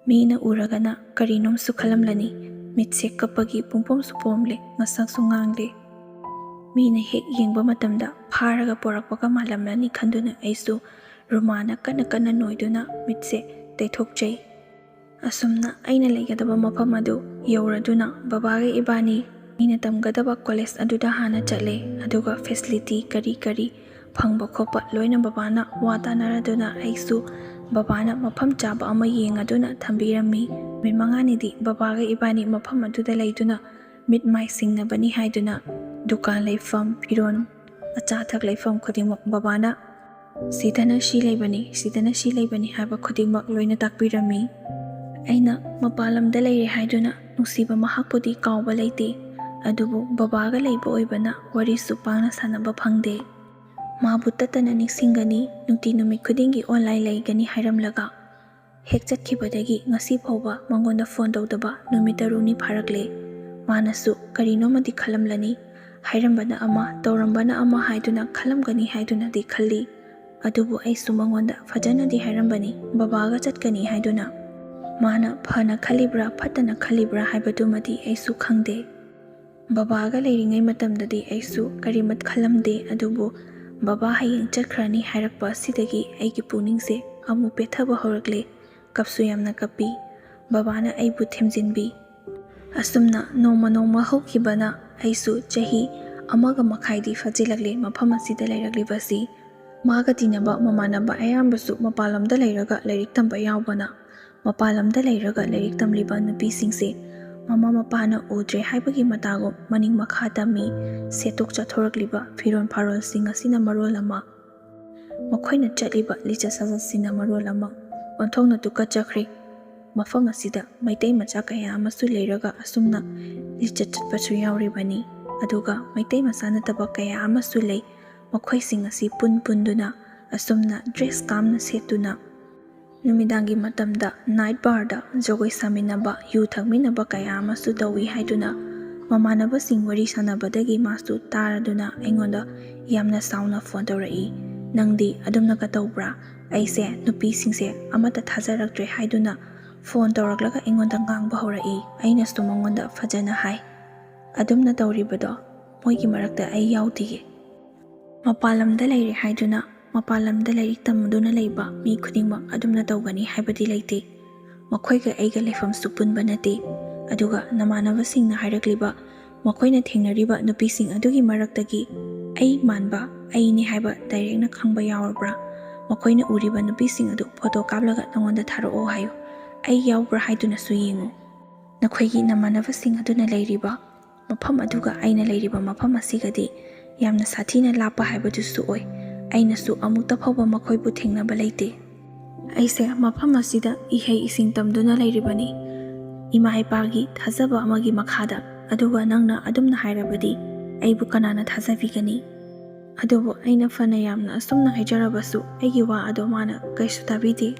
ꯃꯤꯅ ꯎꯔꯒꯅ ꯀꯔꯤꯅꯣꯝꯁꯨ ꯈꯜꯂꯝꯂꯅꯤ꯫ ꯃꯤꯠꯁꯦ ꯀꯞꯄꯒꯤ ꯄꯨꯡꯄꯣꯝꯁꯨ ꯄꯣꯝꯂꯦ, ꯉꯁꯪꯁꯨ ꯉꯥꯡꯂꯦ꯫ ꯃꯤꯅ ꯍꯦꯛ ꯌꯦꯡꯕ ꯃꯇꯝꯗ ꯐꯥꯔꯒ ꯄꯣꯔꯛꯄꯒ ꯃꯥꯜꯂꯝꯂꯅꯤ ꯈꯟꯗꯨꯅ ꯑꯩꯁꯨ ꯔꯨꯃꯥꯅ ꯀꯟꯅ ꯀꯟꯅ ꯅꯣꯏꯗꯨꯅ ꯃꯤꯠꯁꯦ ꯇꯩꯊꯣꯛꯆꯩ꯫ ꯑꯁꯨꯝꯅ ꯑꯩꯅ ꯂꯩꯒꯗꯕ ꯃꯐꯝ ꯑꯗꯨ ꯌꯧꯔꯗꯨꯅ ꯕꯕꯥꯒ ꯏꯕꯥꯅꯤ ꯑꯩꯅ ꯇꯝꯒꯗꯕ ꯀꯣꯂꯦꯖ ꯑꯗꯨꯗ ꯍꯥꯟꯅ ꯆꯠꯂꯦ꯫ ꯑꯗꯨꯒ ꯐꯦꯁꯤꯂꯤꯇꯤ ꯀꯔꯤ ꯀꯔꯤ ꯐꯪꯕ ꯈꯣꯠꯄ ꯂꯣꯏꯅ ꯕꯕꯥꯅ ꯋꯥ ꯇꯥꯅꯔꯗꯨꯅ ꯑꯩꯁꯨ ꯕꯕꯥꯅ ꯃꯐꯝ ꯆꯥꯕ ꯑꯃ ꯌꯦꯡꯉꯗꯨꯅ ꯊꯝꯕꯤꯔꯝꯃꯤ꯫ ꯅꯨꯃꯤꯠ ꯃꯉꯥꯅꯤꯗꯤ ꯕꯕꯥꯒ ꯏꯕꯥꯅꯤ ꯃꯐꯝ ꯑꯗꯨꯗ ꯂꯩꯗꯨꯅ ꯃꯤꯠ ꯃꯥꯏ ꯁꯤꯡꯅꯕꯅꯤ ꯍꯥꯏꯗꯨꯅ ꯗꯨꯀꯥꯟ ꯂꯩꯐꯝ, ꯐꯤꯔꯣꯜ, ꯑꯆꯥ ꯑꯊꯛ ꯂꯩꯐꯝ ꯈꯨꯗꯤꯡꯃꯛ ꯕꯕꯥꯅ "ꯁꯤꯗꯅ ꯁꯤ ꯂꯩꯕꯅꯤ, ꯁꯤꯗꯅ ꯁꯤ ꯂꯩꯕꯅꯤ" ꯍꯥꯏꯕ ꯈꯨꯗꯤꯡꯃꯛ ꯂꯣꯏꯅ ꯇꯥꯛꯄꯤꯔꯝꯃꯤ꯫ ꯑꯩꯅ ꯃꯄꯥꯟ ꯂꯝꯗ ꯂꯩꯔꯦ ꯍꯥꯏꯗꯨꯅ ꯅꯨꯡꯁꯤꯕ ꯃꯍꯥꯛꯄꯨꯗꯤ ꯀꯥꯎꯕ ꯂꯩꯇꯦ, ꯑꯗꯨꯕꯨ ꯕꯕꯥꯒ ꯂꯩꯕ ꯑꯣꯏꯕꯅ ꯋꯥꯔꯤꯁꯨ ꯄꯥꯡꯅ ꯁꯥꯟꯅꯕ ꯐꯪꯗꯦ꯫ ꯃꯥꯕꯨ ꯇꯠꯇꯅ ꯅꯤꯡꯁꯤꯡꯒꯅꯤ, ꯅꯨꯡꯇꯤ ꯅꯨꯃꯤꯠ ꯈꯨꯗꯤꯡꯒꯤ ꯑꯣꯟꯂꯥꯏꯟ ꯂꯩꯒꯅꯤ ꯍꯥꯏꯔꯝꯂꯒ ꯍꯦꯛ ꯆꯠꯈꯤꯕꯗꯒꯤ ꯉꯁꯤ ꯐꯥꯎꯕ ꯃꯉꯣꯟꯗ ꯐꯣꯟ ꯇꯧꯗꯕ ꯅꯨꯃꯤꯠ ꯇꯔꯨꯛꯅꯤ ꯐꯥꯔꯛꯂꯦ꯫ ꯃꯥꯅꯁꯨ ꯀꯔꯤꯅꯣꯃꯗꯤ ꯈꯜꯂꯝꯂꯅꯤ, ꯍꯥꯏꯔꯝꯕꯅ ꯑꯃ, ꯇꯧꯔꯝꯕꯅ ꯑꯃ ꯍꯥꯏꯗꯨꯅ ꯈꯜꯂꯝꯒꯅꯤ ꯍꯥꯏꯗꯨꯅꯗꯤ ꯈꯜꯂꯤ꯫ ꯑꯗꯨꯕꯨ ꯑꯩꯁꯨ ꯃꯉꯣꯟꯗ ꯐꯖꯅꯗꯤ ꯍꯥꯏꯔꯝꯕꯅꯤ, ꯕꯕꯥꯒ ꯆꯠꯀꯅꯤ ꯍꯥꯏꯗꯨꯅ꯫ ꯃꯥꯅ ꯐꯅ ꯈꯜꯂꯤꯕ꯭ꯔꯥ ꯐꯠꯇꯅ ꯈꯜꯂꯤꯕ꯭ꯔꯥ ꯍꯥꯏꯕꯗꯨꯃꯗꯤ ꯑꯩꯁꯨ ꯈꯪꯗꯦ꯫ ꯕꯕꯥꯒ ꯂꯩꯔꯤꯉꯩ ꯃꯇꯝꯗꯗꯤ ꯑꯩꯁꯨ ꯀꯔꯤꯃꯠ ꯈꯜꯂꯝꯗꯦ, ꯑꯗꯨꯕꯨ ꯕꯕꯥ ꯍꯌꯦꯡ ꯆꯠꯈ꯭ꯔꯅꯤ ꯍꯥꯏꯔꯛꯄ ꯑꯁꯤꯗꯒꯤ ꯑꯩꯒꯤ ꯄꯨꯛꯅꯤꯡꯁꯦ ꯑꯃꯨꯛ ꯄꯦꯠꯊꯕ ꯍꯧꯔꯛꯂꯦ꯫ ꯀꯞꯁꯨ ꯌꯥꯝꯅ ꯀꯞꯄꯤ꯫ ꯕꯕꯥꯅ ꯑꯩꯕꯨ ꯊꯦꯝꯖꯤꯟꯕꯤ꯫ ꯑꯁꯨꯝꯅ ꯅꯣꯡꯃ ꯅꯣꯡꯃ ꯍꯧꯈꯤꯕꯅ ꯑꯩꯁꯨ ꯆꯍꯤ ꯑꯃꯒ ꯃꯈꯥꯏꯗꯤ ꯐꯥꯖꯤꯜꯂꯛꯂꯦ ꯃꯐꯝ ꯑꯁꯤꯗ ꯂꯩꯔꯛꯂꯤꯕꯁꯤ꯫ ꯃꯥꯒ ꯇꯤꯟꯅꯕ ꯃꯃꯥꯟꯅꯕ ꯑꯌꯥꯝꯕꯁꯨ ꯃꯄꯥꯟ ꯂꯝꯗ ꯂꯩꯔꯒ ꯂꯥꯏꯔꯤꯛ ꯇꯝꯕ ꯌꯥꯎꯕꯅ, ꯃꯄꯥꯟ ꯂꯝꯗ ꯂꯩꯔꯒ ꯂꯥꯏꯔꯤꯛ ꯇꯝꯂꯤꯕ ꯅꯨꯄꯤꯁꯤꯡꯁꯦ ꯃꯃꯥ ꯃꯄꯥꯅ ꯎꯗ꯭ꯔꯦ ꯍꯥꯏꯕꯒꯤ ꯃꯇꯥꯒꯨꯝ ꯃꯅꯤꯡ ꯃꯈꯥ ꯇꯝꯃꯤ꯫ ꯁꯦꯠꯇꯣꯛ ꯆꯥꯊꯣꯔꯛꯂꯤꯕ ꯐꯤꯔꯣꯜ ꯐꯥꯔꯣꯜꯁꯤꯡ ꯑꯁꯤꯅ ꯃꯔꯣꯜ ꯑꯃ, ꯃꯈꯣꯏꯅ ꯆꯠꯂꯤꯕ ꯂꯤꯆꯠ ꯁꯥꯖꯠꯁꯤꯅ ꯃꯔꯣꯜ ꯑꯃ ꯑꯣꯟꯊꯣꯛꯅ ꯇꯨꯀꯠꯆꯈ꯭ꯔꯦ꯫ ꯃꯐꯝ ꯑꯁꯤꯗ ꯃꯩꯇꯩ ꯃꯆꯥ ꯀꯌꯥ ꯑꯃꯁꯨ ꯂꯩꯔꯒ ꯑꯁꯨꯝꯅ ꯂꯤꯆꯠ ꯆꯠꯄꯁꯨ ꯌꯥꯎꯔꯤꯕꯅꯤ꯫ ꯑꯗꯨꯒ ꯃꯩꯇꯩ ꯃꯆꯥ ꯅꯠꯇꯕ ꯀꯌꯥ ꯑꯃꯁꯨ ꯂꯩ꯫ ꯃꯈꯣꯏꯁꯤꯡ ꯑꯁꯤ ꯄꯨꯟ ꯄꯨꯟꯗꯨꯅ ꯑꯁꯨꯝꯅ ꯗ꯭ꯔꯦꯁ ꯀꯥꯝꯅ ꯁꯦꯠꯇꯨꯅ ꯅꯨꯃꯤꯗꯥꯡꯒꯤ ꯃꯇꯝꯗ ꯅꯥꯏꯠ ꯕꯥꯔꯗ ꯖꯒꯣꯏ ꯁꯥꯃꯤꯟꯅꯕ, ꯌꯨ ꯊꯛꯃꯤꯟꯅꯕ ꯀꯌꯥ ꯑꯃꯁꯨ ꯇꯧꯏ ꯍꯥꯏꯗꯨꯅ ꯃꯃꯥꯟꯅꯕꯁꯤꯡ ꯋꯥꯔꯤ ꯁꯥꯟꯅꯕꯗꯒꯤ ꯃꯥꯁꯨ ꯇꯥꯔꯗꯨꯅ ꯑꯩꯉꯣꯟꯗ ꯌꯥꯝꯅ ꯁꯥꯎꯅ ꯐꯣꯟ ꯇꯧꯔꯛꯏ꯫ "ꯅꯪꯗꯤ ꯑꯗꯨꯝꯅꯒ ꯇꯧꯕ꯭ꯔꯥ? ꯑꯩꯁꯦ ꯅꯨꯄꯤꯁꯤꯡꯁꯦ ꯑꯃꯠꯇ ꯊꯥꯖꯔꯛꯇ꯭ꯔꯦ" ꯍꯥꯏꯗꯨꯅ ꯐꯣꯟ ꯇꯧꯔꯛꯂꯒ ꯑꯩꯉꯣꯟꯗ ꯉꯥꯡꯕ ꯍꯧꯔꯛꯏ꯫ ꯑꯩꯅꯁꯨ ꯃꯉꯣꯟꯗ ꯐꯖꯅ ꯍꯥꯏ, "ꯑꯗꯨꯝꯅ ꯇꯧꯔꯤꯕꯗꯣ ꯃꯣꯏꯒꯤ ꯃꯔꯛꯇ ꯑꯩ ꯌꯥꯎꯗꯤꯌꯦ꯫ ꯃꯄꯥꯟ ꯂꯝꯗ ꯂꯩꯔꯦ ꯍꯥꯏꯗꯨꯅ ꯃꯄꯥꯟ ꯂꯝꯗ ꯂꯥꯏꯔꯤꯛ ꯇꯝꯗꯨꯅ ꯂꯩꯕ ꯃꯤ ꯈꯨꯗꯤꯡꯃꯛ ꯑꯗꯨꯝꯅ ꯇꯧꯒꯅꯤ ꯍꯥꯏꯕꯗꯤ ꯂꯩꯇꯦ꯫ ꯃꯈꯣꯏꯒ ꯑꯩꯒ ꯂꯩꯐꯝꯁꯨ ꯄꯨꯟꯕ ꯅꯠꯇꯦ꯫ ꯑꯗꯨꯒ ꯅꯃꯥꯟꯅꯕꯁꯤꯡꯅ ꯍꯥꯏꯔꯛꯂꯤꯕ ꯃꯈꯣꯏꯅ ꯊꯦꯡꯅꯔꯤꯕ ꯅꯨꯄꯤꯁꯤꯡ ꯑꯗꯨꯒꯤ ꯃꯔꯛꯇꯒꯤ ꯑꯩ ꯃꯥꯟꯕ ꯑꯩꯅꯤ ꯍꯥꯏꯕ ꯗꯥꯏꯔꯦꯛꯅ ꯈꯪꯕ ꯌꯥꯎꯔꯕ꯭ꯔꯥ? ꯃꯈꯣꯏꯅ ꯎꯔꯤꯕ ꯅꯨꯄꯤꯁꯤꯡ ꯑꯗꯨ ꯐꯣꯇꯣ ꯀꯥꯞꯂꯒ ꯅꯉꯣꯟꯗ ꯊꯥꯔꯛꯑꯣ ꯍꯥꯏꯌꯨ꯫ ꯑꯩ ꯌꯥꯎꯕ꯭ꯔꯥ ꯍꯥꯏꯗꯨꯅꯁꯨ ꯌꯦꯡꯉꯨ꯫ ꯅꯈꯣꯏꯒꯤ ꯅꯃꯥꯟꯅꯕꯁꯤꯡ ꯑꯗꯨꯅ ꯂꯩꯔꯤꯕ ꯃꯐꯝ ꯑꯗꯨꯒ ꯑꯩꯅ ꯂꯩꯔꯤꯕ ꯃꯐꯝ ꯑꯁꯤꯒꯗꯤ ꯌꯥꯝꯅ ꯁꯥꯊꯤꯅ ꯂꯥꯞꯄ ꯍꯥꯏꯕꯗꯨꯁꯨ ꯑꯣꯏ꯫ ꯑꯩꯅꯁꯨ ꯑꯃꯨꯛꯇ ꯐꯥꯎꯕ ꯃꯈꯣꯏꯕꯨ ꯊꯦꯡꯅꯕ ꯂꯩꯇꯦ꯫ ꯑꯩꯁꯦ ꯃꯐꯝ ꯑꯁꯤꯗ ꯏꯍꯩ ꯏꯁꯤꯡ ꯇꯝꯗꯨꯅ ꯂꯩꯔꯤꯕꯅꯤ, ꯏꯃꯥ ꯏꯄꯥꯒꯤ ꯊꯥꯖꯕ ꯑꯃꯒꯤ ꯃꯈꯥꯗ, ꯑꯗꯨꯒ ꯅꯪꯅ ꯑꯗꯨꯝꯅ ꯍꯥꯏꯔꯕꯗꯤ ꯑꯩꯕꯨ ꯀꯅꯥꯅ ꯊꯥꯖꯕꯤꯒꯅꯤ?" ꯑꯗꯨꯕꯨ ꯑꯩꯅ ꯐꯅ ꯌꯥꯝꯅ ꯑꯁꯨꯝꯅ ꯍꯥꯏꯖꯔꯕꯁꯨ ꯑꯩꯒꯤ ꯋꯥ ꯑꯗꯣ ꯃꯥꯅ ꯀꯩꯁꯨ ꯇꯥꯕꯤꯗꯦ꯫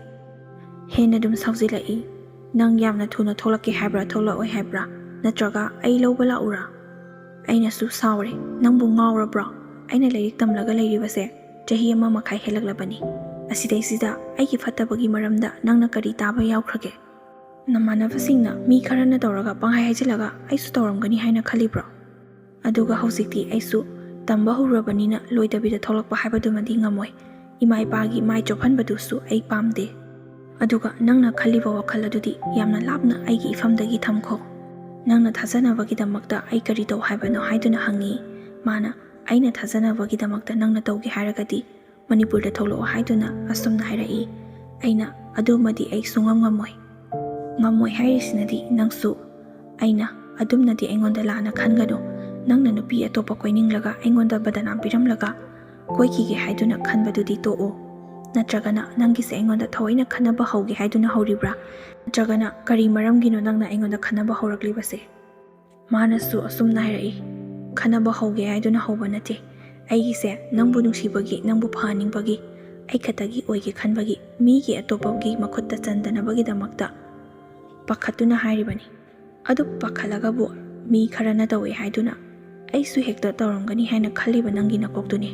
ꯍꯦꯟꯅ ꯑꯗꯨꯝ ꯁꯥꯎꯖꯤꯜꯂꯛꯏ꯫ "ꯅꯪ ꯌꯥꯝꯅ ꯊꯨꯅ ꯊꯣꯛꯂꯛꯀꯦ ꯍꯥꯏꯕ꯭ꯔꯥ, ꯊꯣꯛꯂꯛꯑꯣꯏ ꯍꯥꯏꯕ꯭ꯔꯥ? ꯅꯠꯇ꯭ꯔꯒ ꯑꯩ ꯂꯧꯕ ꯂꯥꯛꯎꯔꯥ?" ꯑꯩꯅꯁꯨ ꯁꯥꯎꯔꯦ꯫ "ꯅꯪꯕꯨ ꯉꯥꯎꯔꯕ꯭ꯔꯣ? ꯑꯩꯅ ꯂꯥꯏꯔꯤꯛ ꯇꯝꯂꯒ ꯂꯩꯔꯤꯕꯁꯦ ꯆꯍꯤ ꯑꯃ ꯃꯈꯥꯏ ꯍꯦꯜꯂꯛꯂꯕꯅꯤ꯫ ꯑꯁꯤꯗꯩꯁꯤꯗ ꯑꯩꯒꯤ ꯐꯠꯇꯕꯒꯤ ꯃꯔꯝꯗ ꯅꯪꯅ ꯀꯔꯤ ꯇꯥꯕ ꯌꯥꯎꯈ꯭ꯔꯒꯦ? ꯅꯃꯥꯟꯅꯕꯁꯤꯡꯅ ꯃꯤ ꯈꯔꯅ ꯇꯧꯔꯒ ꯄꯪꯍꯥꯏ ꯍꯥꯏꯖꯤꯜꯂꯒ ꯑꯩꯁꯨ ꯇꯧꯔꯝꯒꯅꯤ ꯍꯥꯏꯅ ꯈꯜꯂꯤꯕ꯭ꯔꯣ? ꯑꯗꯨꯒ ꯍꯧꯖꯤꯛꯇꯤ ꯑꯩꯁꯨ ꯇꯝꯕ ꯍꯧꯔꯨꯔꯕꯅꯤꯅ ꯂꯣꯏꯗꯕꯤꯗ ꯊꯣꯛꯂꯛꯄ ꯍꯥꯏꯕꯗꯨꯃꯗꯤ ꯉꯝꯃꯣꯏ꯫ ꯏꯃꯥ ꯏꯄꯥꯒꯤ ꯃꯥꯏ ꯆꯣꯞꯍꯟꯕꯗꯨꯁꯨ ꯑꯩ ꯄꯥꯝꯗꯦ꯫ ꯑꯗꯨꯒ ꯅꯪꯅ ꯈꯜꯂꯤꯕ ꯋꯥꯈꯜ ꯑꯗꯨꯗꯤ ꯌꯥꯝꯅ ꯂꯥꯞꯅ ꯑꯩꯒꯤ ꯏꯐꯝꯗꯒꯤ ꯊꯝꯈꯣ꯫ ꯅꯪꯅ ꯊꯥꯖꯅꯕꯒꯤꯗꯃꯛꯇ ꯑꯩ ꯀꯔꯤ ꯇꯧ ꯍꯥꯏꯕꯅꯣ?" ꯍꯥꯏꯗꯨꯅ ꯍꯪꯉꯤ꯫ ꯃꯥꯅ, "ꯑꯩꯅ ꯊꯥꯖꯅꯕꯒꯤꯗꯃꯛꯇ ꯅꯪꯅ ꯇꯧꯒꯦ ꯍꯥꯏꯔꯒꯗꯤ ꯃꯅꯤꯄꯨꯔꯗ ꯊꯣꯛꯂꯛꯑꯣ" ꯍꯥꯏꯗꯨꯅ ꯑꯁꯨꯝꯅ ꯍꯥꯏꯔꯛꯏ꯫ ꯑꯩꯅ, "ꯑꯗꯨꯃꯗꯤ ꯑꯩ ꯁꯨꯡꯉꯝ ꯉꯝꯃꯣꯏ꯫ ꯉꯝꯃꯣꯏ ꯍꯥꯏꯔꯤꯁꯤꯅꯗꯤ ꯅꯪꯁꯨ ꯑꯩꯅ ꯑꯗꯨꯝꯅꯗꯤ ꯑꯩꯉꯣꯟꯗ ꯂꯥꯟꯅ ꯈꯟꯒꯅꯨ꯫ ꯅꯪꯅ ꯅꯨꯄꯤ ꯑꯇꯣꯞꯄ ꯀꯣꯏꯅꯤꯡꯂꯒ ꯑꯩꯉꯣꯟꯗ ꯕꯗꯅꯥꯝ ꯄꯤꯔꯝꯂꯒ ꯀꯣꯏꯈꯤꯒꯦ ꯍꯥꯏꯗꯨꯅ ꯈꯟꯕꯗꯨꯗꯤ ꯇꯣꯛꯑꯣ꯫ ꯅꯠꯇ꯭ꯔꯒꯅ ꯅꯪꯒꯤꯁꯦ ꯑꯩꯉꯣꯟꯗ ꯊꯑꯣꯏꯅ ꯈꯟꯅꯕ ꯍꯧꯒꯦ ꯍꯥꯏꯗꯨꯅ ꯍꯧꯔꯤꯕ꯭ꯔꯥ? ꯅꯠꯇ꯭ꯔꯒꯅ ꯀꯔꯤ ꯃꯔꯝꯒꯤꯅꯣ ꯅꯪꯅ ꯑꯩꯉꯣꯟꯗ ꯈꯟꯅꯕ ꯍꯧꯔꯛꯂꯤꯕꯁꯦ?" ꯃꯥꯅꯁꯨ ꯑꯁꯨꯝꯅ ꯍꯥꯏꯔꯛꯏ, "ꯈꯟꯅꯕ ꯍꯧꯒꯦ ꯍꯥꯏꯗꯨꯅ ꯍꯧꯕ ꯅꯠꯇꯦ꯫ ꯑꯩꯒꯤꯁꯦ ꯅꯪꯕꯨ ꯅꯨꯡꯁꯤꯕꯒꯤ, ꯅꯪꯕꯨ ꯐꯍꯟꯅꯤꯡꯕꯒꯤ, ꯑꯩ ꯈꯛꯇꯒꯤ ꯑꯣꯏꯒꯦ ꯈꯟꯕꯒꯤ, ꯃꯤꯒꯤ ꯑꯇꯣꯞꯄꯒꯤ ꯃꯈꯨꯠꯇ ꯆꯟꯗꯅꯕꯒꯤꯗꯃꯛꯇ ꯄꯥꯈꯠꯇꯨꯅ ꯍꯥꯏꯔꯤꯕꯅꯤ꯫ ꯑꯗꯨ ꯄꯥꯈꯠꯂꯒꯕꯨ ꯃꯤ ꯈꯔꯅ ꯇꯧꯏ ꯍꯥꯏꯗꯨꯅ ꯑꯩꯁꯨ ꯍꯦꯛꯇ ꯇꯧꯔꯝꯒꯅꯤ ꯍꯥꯏꯅ ꯈꯜꯂꯤꯕ ꯅꯪꯒꯤ ꯅꯀꯣꯛꯇꯨꯅꯤ꯫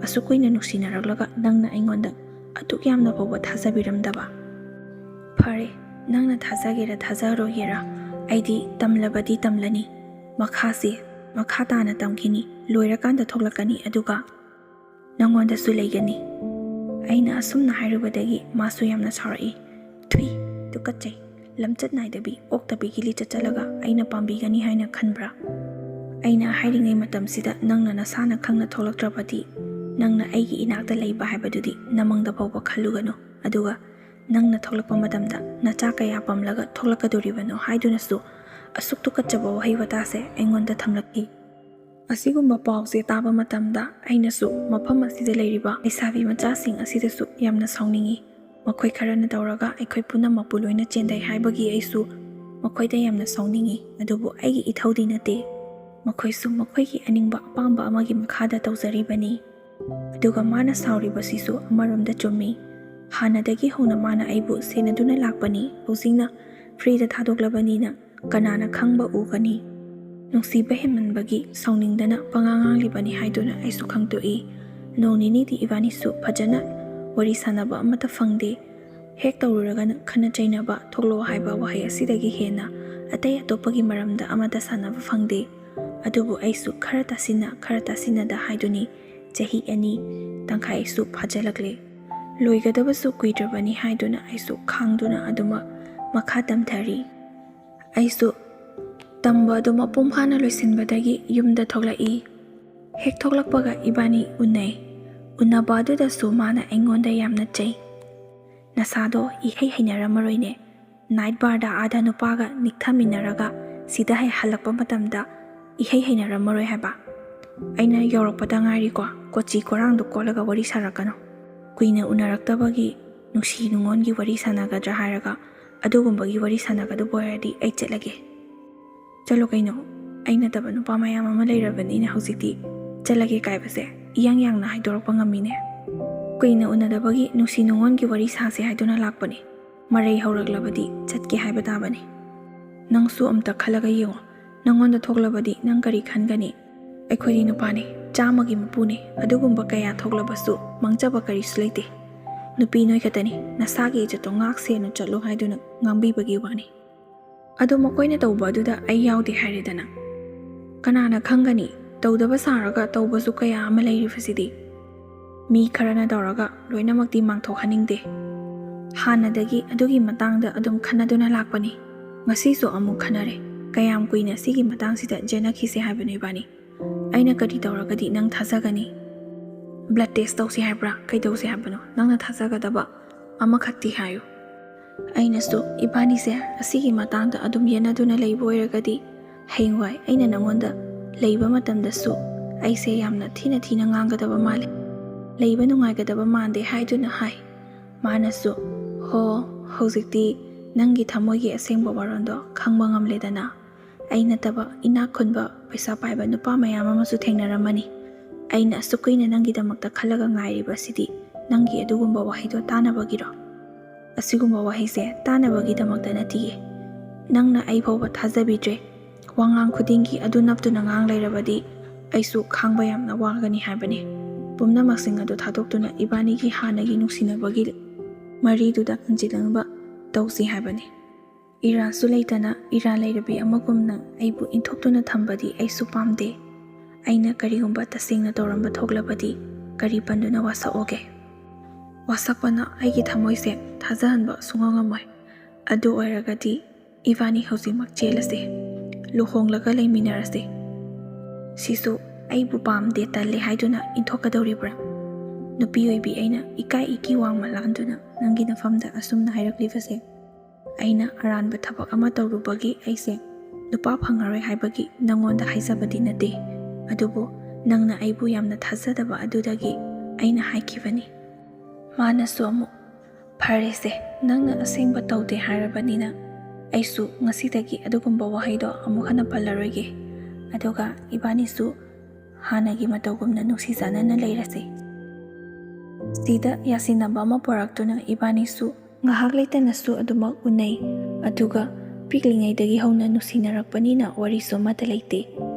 ꯑꯁꯨꯛ ꯀꯨꯏꯅ ꯅꯨꯡꯁꯤꯅꯔꯛꯂꯒ ꯅꯪꯅ ꯑꯩꯉꯣꯟꯗ ꯑꯗꯨꯛ ꯌꯥꯝꯅ ꯐꯥꯎꯕ ꯊꯥꯖꯕꯤꯔꯝꯗꯕ꯫ ꯐꯔꯦ, ꯅꯪꯅ ꯊꯥꯖꯒꯦꯔꯥ ꯊꯥꯖꯔꯣꯏꯒꯦꯔꯥ, ꯑꯩꯗꯤ ꯇꯝꯂꯕꯗꯤ ꯇꯝꯂꯅꯤ꯫ ꯃꯈꯥꯁꯦ ꯃꯈꯥ ꯇꯥꯅ ꯇꯝꯈꯤꯅꯤ, ꯂꯣꯏꯔꯀꯥꯟꯗ ꯊꯣꯛꯂꯛꯀꯅꯤ꯫ ꯑꯗꯨꯒ ꯅꯉꯣꯟꯗꯁꯨ ꯂꯩꯒꯅꯤ꯫ ꯑꯩꯅ ꯑꯁꯨꯝꯅ ꯍꯥꯏꯔꯨꯕꯗꯒꯤ ꯃꯥꯁꯨ ꯌꯥꯝꯅ ꯁꯥꯎꯔꯛꯏ꯫ ꯊꯨꯏ, ꯇꯨꯀꯠꯆꯩ, ꯂꯝꯆꯠ ꯅꯥꯏꯗꯕꯤ ꯑꯣꯛꯇꯕꯤꯒꯤ ꯂꯤꯆꯠ ꯆꯠꯂꯒ ꯑꯩꯅ ꯄꯥꯝꯕꯤꯒꯅꯤ ꯍꯥꯏꯅ ꯈꯟꯕ꯭ꯔꯥ? ꯑꯩꯅ ꯍꯥꯏꯔꯤꯉꯩ ꯃꯇꯝꯁꯤꯗ ꯅꯪꯅ ꯅꯁꯥꯅ ꯈꯪꯅ ꯊꯣꯛꯂꯛꯇ꯭ꯔꯕꯗꯤ, ꯅꯪꯅ ꯑꯩꯒꯤ ꯏꯅꯥꯛꯇ ꯂꯩꯕ ꯍꯥꯏꯕꯗꯨꯗꯤ ꯅꯃꯪꯗ ꯐꯥꯎꯕ ꯈꯜꯂꯨꯒꯅꯨ꯫ ꯑꯗꯨꯒ ꯅꯪꯅ ꯊꯣꯛꯂꯛꯄ ꯃꯇꯝꯗ ꯅꯆꯥ ꯀꯌꯥ ꯄꯝꯂꯒ ꯊꯣꯛꯂꯛꯀꯗꯣꯔꯤꯕꯅꯣ ꯍꯥꯏꯗꯨꯅꯁꯨ ꯑꯁꯨꯛ ꯇꯨꯀꯠꯆꯕ ꯋꯥꯍꯩ ꯋꯥꯇꯥꯁꯦ ꯑꯩꯉꯣꯟꯗ ꯊꯝꯂꯛꯈꯤ꯫ ꯑꯁꯤꯒꯨꯝꯕ ꯄꯥꯎꯁꯦ ꯇꯥꯕ ꯃꯇꯝꯗ ꯑꯩꯅꯁꯨ ꯃꯐꯝ ꯑꯁꯤꯗ ꯂꯩꯔꯤꯕ ꯂꯩꯁꯥꯕꯤ ꯃꯆꯥꯁꯤꯡ ꯑꯁꯤꯗꯁꯨ ꯌꯥꯝꯅ ꯁꯥꯎꯅꯤꯡꯏ꯫ ꯃꯈꯣꯏ ꯈꯔꯅ ꯇꯧꯔꯒ ꯑꯩꯈꯣꯏ ꯄꯨꯝꯅꯃꯛꯄꯨ ꯂꯣꯏꯅ ꯆꯦꯟꯊꯩ ꯍꯥꯏꯕꯒꯤ ꯑꯩꯁꯨ ꯃꯈꯣꯏꯗ ꯌꯥꯝꯅ ꯁꯥꯎꯅꯤꯡꯏ꯫ ꯑꯗꯨꯕꯨ ꯑꯩꯒꯤ ꯏꯊꯧꯗꯤ ꯅꯠꯇꯦ꯫ ꯃꯈꯣꯏꯁꯨ ꯃꯈꯣꯏꯒꯤ ꯑꯅꯤꯡꯕ ꯑꯄꯥꯝꯕ ꯑꯃꯒꯤ ꯃꯈꯥꯗ ꯇꯧꯖꯔꯤꯕꯅꯤ꯫ ꯑꯗꯨꯒ ꯃꯥꯅ ꯁꯥꯎꯔꯤꯕꯁꯤꯁꯨ ꯑꯃꯔꯣꯝꯗ ꯆꯨꯝꯃꯤ꯫ ꯍꯥꯟꯅꯗꯒꯤ ꯍꯧꯅ ꯃꯥꯅ ꯑꯩꯕꯨ ꯁꯦꯟꯅꯗꯨꯅ ꯂꯥꯛꯄꯅꯤ꯫ ꯍꯧꯖꯤꯛꯅ ꯐ꯭ꯔꯤꯗ ꯊꯥꯗꯣꯛꯂꯕꯅꯤꯅ ꯀꯅꯥꯅ ꯈꯪꯕ ꯎꯒꯅꯤ? ꯅꯨꯡꯁꯤꯕ ꯍꯦꯟꯃꯟꯕꯒꯤ ꯁꯥꯎꯅꯤꯡꯗꯅ ꯄꯉꯥꯡ ꯉꯥꯡꯂꯤꯕꯅꯤ ꯍꯥꯏꯗꯨꯅ ꯑꯩꯁꯨ ꯈꯪꯗꯣꯛꯏ꯫ ꯅꯣꯡ ꯅꯤꯅꯤꯗꯤ ꯏꯕꯥꯅꯤꯁꯨ ꯐꯖꯅ ꯋꯥꯔꯤ ꯁꯥꯟꯅꯕ ꯑꯃꯠꯇ ꯐꯪꯗꯦ꯫ ꯍꯦꯛ ꯇꯧꯔꯨꯔꯒꯅ ꯈꯠꯅ ꯆꯩꯅꯕ, ꯊꯣꯛꯂꯛꯑꯣ ꯍꯥꯏꯕ ꯋꯥꯍꯩ ꯑꯁꯤꯗꯒꯤ ꯍꯦꯟꯅ ꯑꯇꯩ ꯑꯇꯣꯞꯄꯒꯤ ꯃꯔꯝꯗ ꯑꯃꯠꯇ ꯁꯥꯟꯅꯕ ꯐꯪꯗꯦ꯫ ꯑꯗꯨꯕꯨ ꯑꯩꯁꯨ ꯈꯔ ꯇꯥꯁꯤꯟꯅ, ꯈꯔ ꯇꯥꯁꯤꯟꯅꯗ ꯍꯥꯏꯗꯨꯅꯤ ꯆꯍꯤ ꯑꯅꯤ ꯇꯪꯈꯥꯏꯁꯨ ꯐꯥꯖꯤꯜꯂꯛꯂꯦ꯫ ꯂꯣꯏꯒꯗꯕꯁꯨ ꯀꯨꯏꯗ꯭ꯔꯕꯅꯤ ꯍꯥꯏꯗꯨꯅ ꯑꯩꯁꯨ ꯈꯥꯡꯗꯨꯅ ꯑꯗꯨꯃꯛ ꯃꯈꯥ ꯇꯝꯊꯔꯤ꯫ ꯑꯩꯁꯨ ꯇꯝꯕ ꯑꯗꯨ ꯃꯄꯨꯡ ꯐꯥꯅ ꯂꯣꯏꯁꯤꯟꯕꯗꯒꯤ ꯌꯨꯝꯗ ꯊꯣꯛꯂꯛꯏ꯫ ꯍꯦꯛ ꯊꯣꯛꯂꯛꯄꯒ ꯏꯕꯥꯅꯤ ꯎꯅꯩ꯫ ꯎꯅꯕ ꯑꯗꯨꯗꯁꯨ ꯃꯥꯅ ꯑꯩꯉꯣꯟꯗ ꯌꯥꯝꯅ ꯆꯩ꯫ "ꯅꯁꯥꯗꯣ ꯏꯍꯩ ꯍꯩꯅꯔꯝꯃꯔꯣꯏꯅꯦ꯫ ꯅꯥꯏꯠ ꯕꯥꯔꯗ ꯑꯥꯗ ꯅꯨꯄꯥꯒ ꯅꯤꯛꯊꯃꯤꯟꯅꯔꯒ ꯁꯤꯗ ꯍꯦꯛ ꯍꯜꯂꯛꯄ ꯃꯇꯝꯗ ꯏꯍꯩ ꯍꯩꯅꯔꯝꯃꯔꯣꯏ ꯍꯥꯏꯕ꯫ ꯑꯩꯅ ꯌꯧꯔꯛꯄꯗ ꯉꯥꯏꯔꯤꯀꯣ, ꯀꯣꯆꯤ ꯀꯣꯔꯥꯡꯗꯣ ꯀꯣꯠꯂꯒ ꯋꯥꯔꯤ ꯁꯥꯔꯛꯀꯅꯨ꯫ ꯀꯨꯏꯅ ꯎꯅꯔꯛꯇꯕꯒꯤ ꯅꯨꯡꯁꯤ ꯅꯨꯡꯉꯣꯟꯒꯤ ꯋꯥꯔꯤ ꯁꯥꯟꯅꯒꯗ꯭ꯔꯥ ꯍꯥꯏꯔꯒ ꯑꯗꯨꯒꯨꯝꯕꯒꯤ ꯋꯥꯔꯤ ꯁꯥꯟꯅꯒꯗꯕ ꯑꯣꯏꯔꯗꯤ ꯑꯩ ꯆꯠꯂꯒꯦ꯫" "ꯆꯠꯂꯣ ꯀꯩꯅꯣ, ꯑꯩ ꯅꯠꯇꯕ ꯅꯨꯄꯥ ꯃꯌꯥꯝ ꯑꯃ ꯂꯩꯔꯕꯅꯤꯅ ꯍꯧꯖꯤꯛꯇꯤ ꯆꯠꯂꯒꯦ ꯀꯥꯏꯕꯁꯦ ꯏꯌꯥꯡ ꯌꯥꯡꯅ ꯍꯥꯏꯗꯣꯔꯛꯄ ꯉꯝꯃꯤꯅꯦ꯫ ꯀꯨꯏꯅ ꯎꯅꯗꯕꯒꯤ ꯅꯨꯡꯁꯤ ꯅꯨꯡꯉꯣꯟꯒꯤ ꯋꯥꯔꯤ ꯁꯥꯁꯦ ꯍꯥꯏꯗꯨꯅ ꯂꯥꯛꯄꯅꯦ꯫ ꯃꯔꯩ ꯍꯧꯔꯛꯂꯕꯗꯤ ꯆꯠꯀꯦ ꯍꯥꯏꯕ ꯇꯥꯕꯅꯤ꯫ ꯅꯪꯁꯨ ꯑꯝꯇ ꯈꯜꯂꯒ ꯌꯦꯡꯉꯣ, ꯅꯪꯉꯣꯟꯗ ꯊꯣꯛꯂꯕꯗꯤ ꯅꯪ ꯀꯔꯤ ꯈꯟꯒꯅꯤ? ꯑꯩꯈꯣꯏꯗꯤ ꯅꯨꯄꯥꯅꯤ, ꯆꯥꯝꯃꯒꯤ ꯃꯄꯨꯅꯤ, ꯑꯗꯨꯒꯨꯝꯕ ꯀꯌꯥ ꯊꯣꯛꯂꯕꯁꯨ ꯃꯥꯡꯖꯕ ꯀꯔꯤꯁꯨ ꯂꯩꯇꯦ꯫ ꯅꯨꯄꯤ ꯅꯣꯏ ꯈꯛꯇꯅꯤ, ꯅꯁꯥꯒꯤ ꯏꯖꯠꯇꯣ ꯉꯥꯛ ꯁꯦꯟꯅ ꯆꯠꯂꯨ ꯍꯥꯏꯗꯨꯅ ꯉꯥꯡꯕꯤꯕꯒꯤ ꯋꯥꯅꯤ꯫ ꯑꯗꯣ ꯃꯈꯣꯏꯅ ꯇꯧꯕ ꯑꯗꯨꯗ ꯑꯩ ꯌꯥꯎꯗꯦ ꯍꯥꯏꯔꯦꯗꯅ꯫ ꯀꯅꯥꯅ ꯈꯪꯒꯅꯤ? ꯇꯧꯗꯕ ꯁꯥꯔꯒ ꯇꯧꯕꯁꯨ ꯀꯌꯥ ꯑꯃ ꯂꯩꯔꯤꯕꯁꯤꯗꯤ꯫ ꯃꯤ ꯈꯔꯅ ꯇꯧꯔꯒ ꯂꯣꯏꯅꯃꯛꯇꯤ ꯃꯥꯡꯊꯣꯛꯍꯟꯅꯤꯡꯗꯦ꯫ ꯍꯥꯟꯅꯗꯒꯤ ꯑꯗꯨꯒꯤ ꯃꯇꯥꯡꯗ ꯑꯗꯨꯝ ꯈꯟꯅꯗꯨꯅ ꯂꯥꯛꯄꯅꯤ꯫ ꯉꯁꯤꯁꯨ ꯑꯃꯨꯛ ꯈꯟꯅꯔꯦ꯫ ꯀꯌꯥꯝ ꯀꯨꯏꯅ ꯁꯤꯒꯤ ꯃꯇꯥꯡꯁꯤꯗ ꯆꯦꯟꯅꯈꯤꯁꯦ ꯍꯥꯏꯕꯅꯣ ꯏꯕꯥꯅꯤ? ꯑꯩꯅ ꯀꯔꯤ ꯇꯧꯔꯒꯗꯤ ꯅꯪ ꯊꯥꯖꯒꯅꯤ? Blood test ꯇꯧꯁꯤ ꯍꯥꯏꯕ꯭ꯔꯥ? ꯀꯩꯗꯧꯁꯤ ꯍꯥꯏꯕꯅꯣ? ꯅꯪꯅ ꯊꯥꯖꯒꯗꯕ ꯑꯃꯈꯛꯇꯤ ꯍꯥꯏꯌꯨ꯫ ꯑꯩꯅꯁꯨ ꯏꯕꯥꯅꯤꯁꯦ ꯑꯁꯤꯒꯤ ꯃꯇꯥꯡꯗ ꯑꯗꯨꯝ ꯌꯦꯠꯅꯗꯨꯅ ꯂꯩꯕ ꯑꯣꯏꯔꯒꯗꯤ, ꯍꯌꯦꯡꯋꯥꯏ ꯑꯩꯅ ꯅꯉꯣꯟꯗ ꯂꯩꯕ ꯃꯇꯝꯗꯁꯨ ꯑꯩꯁꯦ ꯌꯥꯝꯅ ꯊꯤꯅ ꯊꯤꯅ ꯉꯥꯡꯒꯗꯕ ꯃꯥꯜꯂꯦ, ꯂꯩꯕ ꯅꯨꯡꯉꯥꯏꯒꯗꯕ ꯃꯥꯟꯗꯦ ꯍꯥꯏꯗꯨꯅ ꯍꯥꯏ꯫ ꯃꯥꯅꯁꯨ, "ꯍꯣ, ꯍꯧꯖꯤꯛꯇꯤ ꯅꯪꯒꯤ ꯊꯃꯣꯏꯒꯤ ꯑꯁꯦꯡꯕ ꯋꯥꯔꯣꯜꯗꯣ ꯈꯪꯕ ꯉꯝꯂꯦꯗꯅ꯫ ꯑꯩ ꯅꯠꯇꯕ ꯏꯅꯥꯛ ꯈꯨꯟꯕ, ꯄꯩꯁꯥ ꯄꯥꯏꯕ ꯅꯨꯄꯥ ꯃꯌꯥꯝ ꯑꯃꯁꯨ ꯊꯦꯡꯅꯔꯝꯃꯅꯤ꯫ ꯑꯩꯅ ꯑꯁꯨꯛ ꯀꯨꯏꯅ ꯅꯪꯒꯤꯗꯃꯛꯇ ꯈꯜꯂꯒ ꯉꯥꯏꯔꯤꯕꯁꯤꯗꯤ ꯅꯪꯒꯤ ꯑꯗꯨꯒꯨꯝꯕ ꯋꯥꯍꯩꯗꯣ ꯇꯥꯅꯕꯒꯤꯔꯣ? ꯑꯁꯤꯒꯨꯝꯕ ꯋꯥꯍꯩꯁꯦ ꯇꯥꯅꯕꯒꯤꯗꯃꯛꯇ ꯅꯠꯇꯤꯌꯦ꯫ ꯅꯪꯅ ꯑꯩ ꯐꯥꯎꯕ ꯊꯥꯖꯕꯤꯗ꯭ꯔꯦ꯫ ꯋꯥꯉꯥꯡ ꯈꯨꯗꯤꯡꯒꯤ ꯑꯗꯨ ꯅꯞꯇꯨꯅ ꯉꯥꯡ ꯂꯩꯔꯕꯗꯤ ꯑꯩꯁꯨ ꯈꯥꯡꯕ ꯌꯥꯝꯅ ꯋꯥꯒꯅꯤ ꯍꯥꯏꯕꯅꯦ꯫ ꯄꯨꯝꯅꯃꯛꯁꯤꯡ ꯑꯗꯨ ꯊꯥꯗꯣꯛꯇꯨꯅ ꯏꯕꯥꯅꯤꯒꯤ ꯍꯥꯟꯅꯒꯤ ꯅꯨꯡꯁꯤꯅꯕꯒꯤ ꯃꯔꯤꯗꯨꯗ ꯍꯟꯖꯤꯜꯂꯛꯅꯕ ꯇꯧꯁꯤ ꯍꯥꯏꯕꯅꯤ꯫ ꯏꯔꯥꯟꯁꯨ ꯂꯩꯇꯅ ꯏꯔꯥꯟ ꯂꯩꯔꯕꯤ ꯑꯃꯒꯨꯝꯅ ꯑꯩꯕꯨ ꯏꯟꯊꯣꯛꯇꯨꯅ ꯊꯝꯕꯗꯤ ꯑꯩꯁꯨ ꯄꯥꯝꯗꯦ꯫ ꯑꯩꯅ ꯀꯔꯤꯒꯨꯝꯕ ꯇꯁꯦꯡꯅ ꯇꯧꯔꯝꯕ ꯊꯣꯛꯂꯕꯗꯤ ꯀꯔꯤ ꯄꯟꯗꯨꯅ ꯋꯥꯁꯛꯑꯣꯒꯦ? ꯋꯥꯁꯛꯄꯅ ꯑꯩꯒꯤ ꯊꯃꯣꯏꯁꯦ ꯊꯥꯖꯍꯟꯕ ꯁꯨꯡꯉꯝ ꯉꯝꯃꯣꯏ꯫ ꯑꯗꯨ ꯑꯣꯏꯔꯒꯗꯤ ꯏꯕꯥꯅꯤ ꯍꯧꯖꯤꯛꯃꯛ ꯆꯦꯜꯂꯁꯦ, ꯂꯨꯍꯣꯡꯂꯒ ꯂꯩꯃꯤꯟꯅꯔꯁꯦ꯫ ꯁꯤꯁꯨ ꯑꯩꯕꯨ ꯄꯥꯝꯗꯦ, ꯇꯜꯂꯦ ꯍꯥꯏꯗꯨꯅ ꯏꯟꯊꯣꯛꯀꯗꯧꯔꯤꯕ꯭ꯔꯥ? ꯅꯨꯄꯤ ꯑꯣꯏꯕꯤ ꯑꯩꯅ ꯏꯀꯥꯏ ꯏꯀꯤ ꯋꯥꯡꯃ ꯂꯥꯟꯗꯨꯅ ꯅꯪꯒꯤ ꯅꯐꯝꯗ ꯑꯁꯨꯝꯅ ꯍꯥꯏꯔꯛꯂꯤꯕꯁꯦ꯫ ꯑꯩꯅ ꯑꯔꯥꯟꯕ ꯊꯕꯛ ꯑꯃ ꯇꯧꯔꯨꯕꯒꯤ ꯑꯩꯁꯦ ꯅꯨꯄꯥ ꯐꯪꯉꯔꯣꯏ ꯍꯥꯏꯕꯒꯤ ꯅꯪꯉꯣꯟꯗ ꯍꯥꯏꯖꯕꯗꯤ ꯅꯠꯇꯦ, ꯑꯗꯨꯕꯨ ꯅꯪꯅ ꯑꯩꯕꯨ ꯌꯥꯝꯅ ꯊꯥꯖꯗꯕ ꯑꯗꯨꯗꯒꯤ ꯑꯩꯅ ꯍꯥꯏꯈꯤꯕꯅꯤ꯫ ꯃꯥꯅꯁꯨ ꯑꯃꯨꯛ, "ꯐꯔꯦꯁꯦ, ꯅꯪꯅ ꯑꯁꯦꯡꯕ ꯇꯧꯗꯦ ꯍꯥꯏꯔꯕꯅꯤꯅ ꯑꯩꯁꯨ ꯉꯁꯤꯗꯒꯤ ꯑꯗꯨꯒꯨꯝꯕ ꯋꯥꯍꯩꯗꯣ ꯑꯃꯨꯛ ꯍꯟꯅ ꯄꯜꯂꯔꯣꯏꯒꯦ꯫ ꯑꯗꯨꯒ ꯏꯕꯥꯅꯤꯁꯨ ꯍꯥꯟꯅꯒꯤ ꯃꯇꯧꯒꯨꯝꯅ ꯅꯨꯡꯁꯤ ꯆꯥꯟꯅꯅ ꯂꯩꯔꯁꯦ꯫" ꯁꯤꯗ ꯌꯥꯁꯤꯟꯅꯕ ꯑꯃ ꯄꯨꯔꯛꯇꯨꯅ ꯏꯕꯥꯅꯤꯁꯨ ꯉꯥꯏꯍꯥꯛ ꯂꯩꯇꯅꯁꯨ ꯑꯗꯨꯃꯛ ꯎꯅꯩ꯫ ꯑꯗꯨꯒ ꯄꯤꯛꯂꯤꯉꯩꯗꯒꯤ ꯍꯧꯅ ꯅꯨꯡꯁꯤꯅꯔꯛꯄꯅꯤꯅ ꯋꯥꯔꯤꯁꯨ ꯑꯃꯠꯇ ꯂꯩꯇꯦ꯫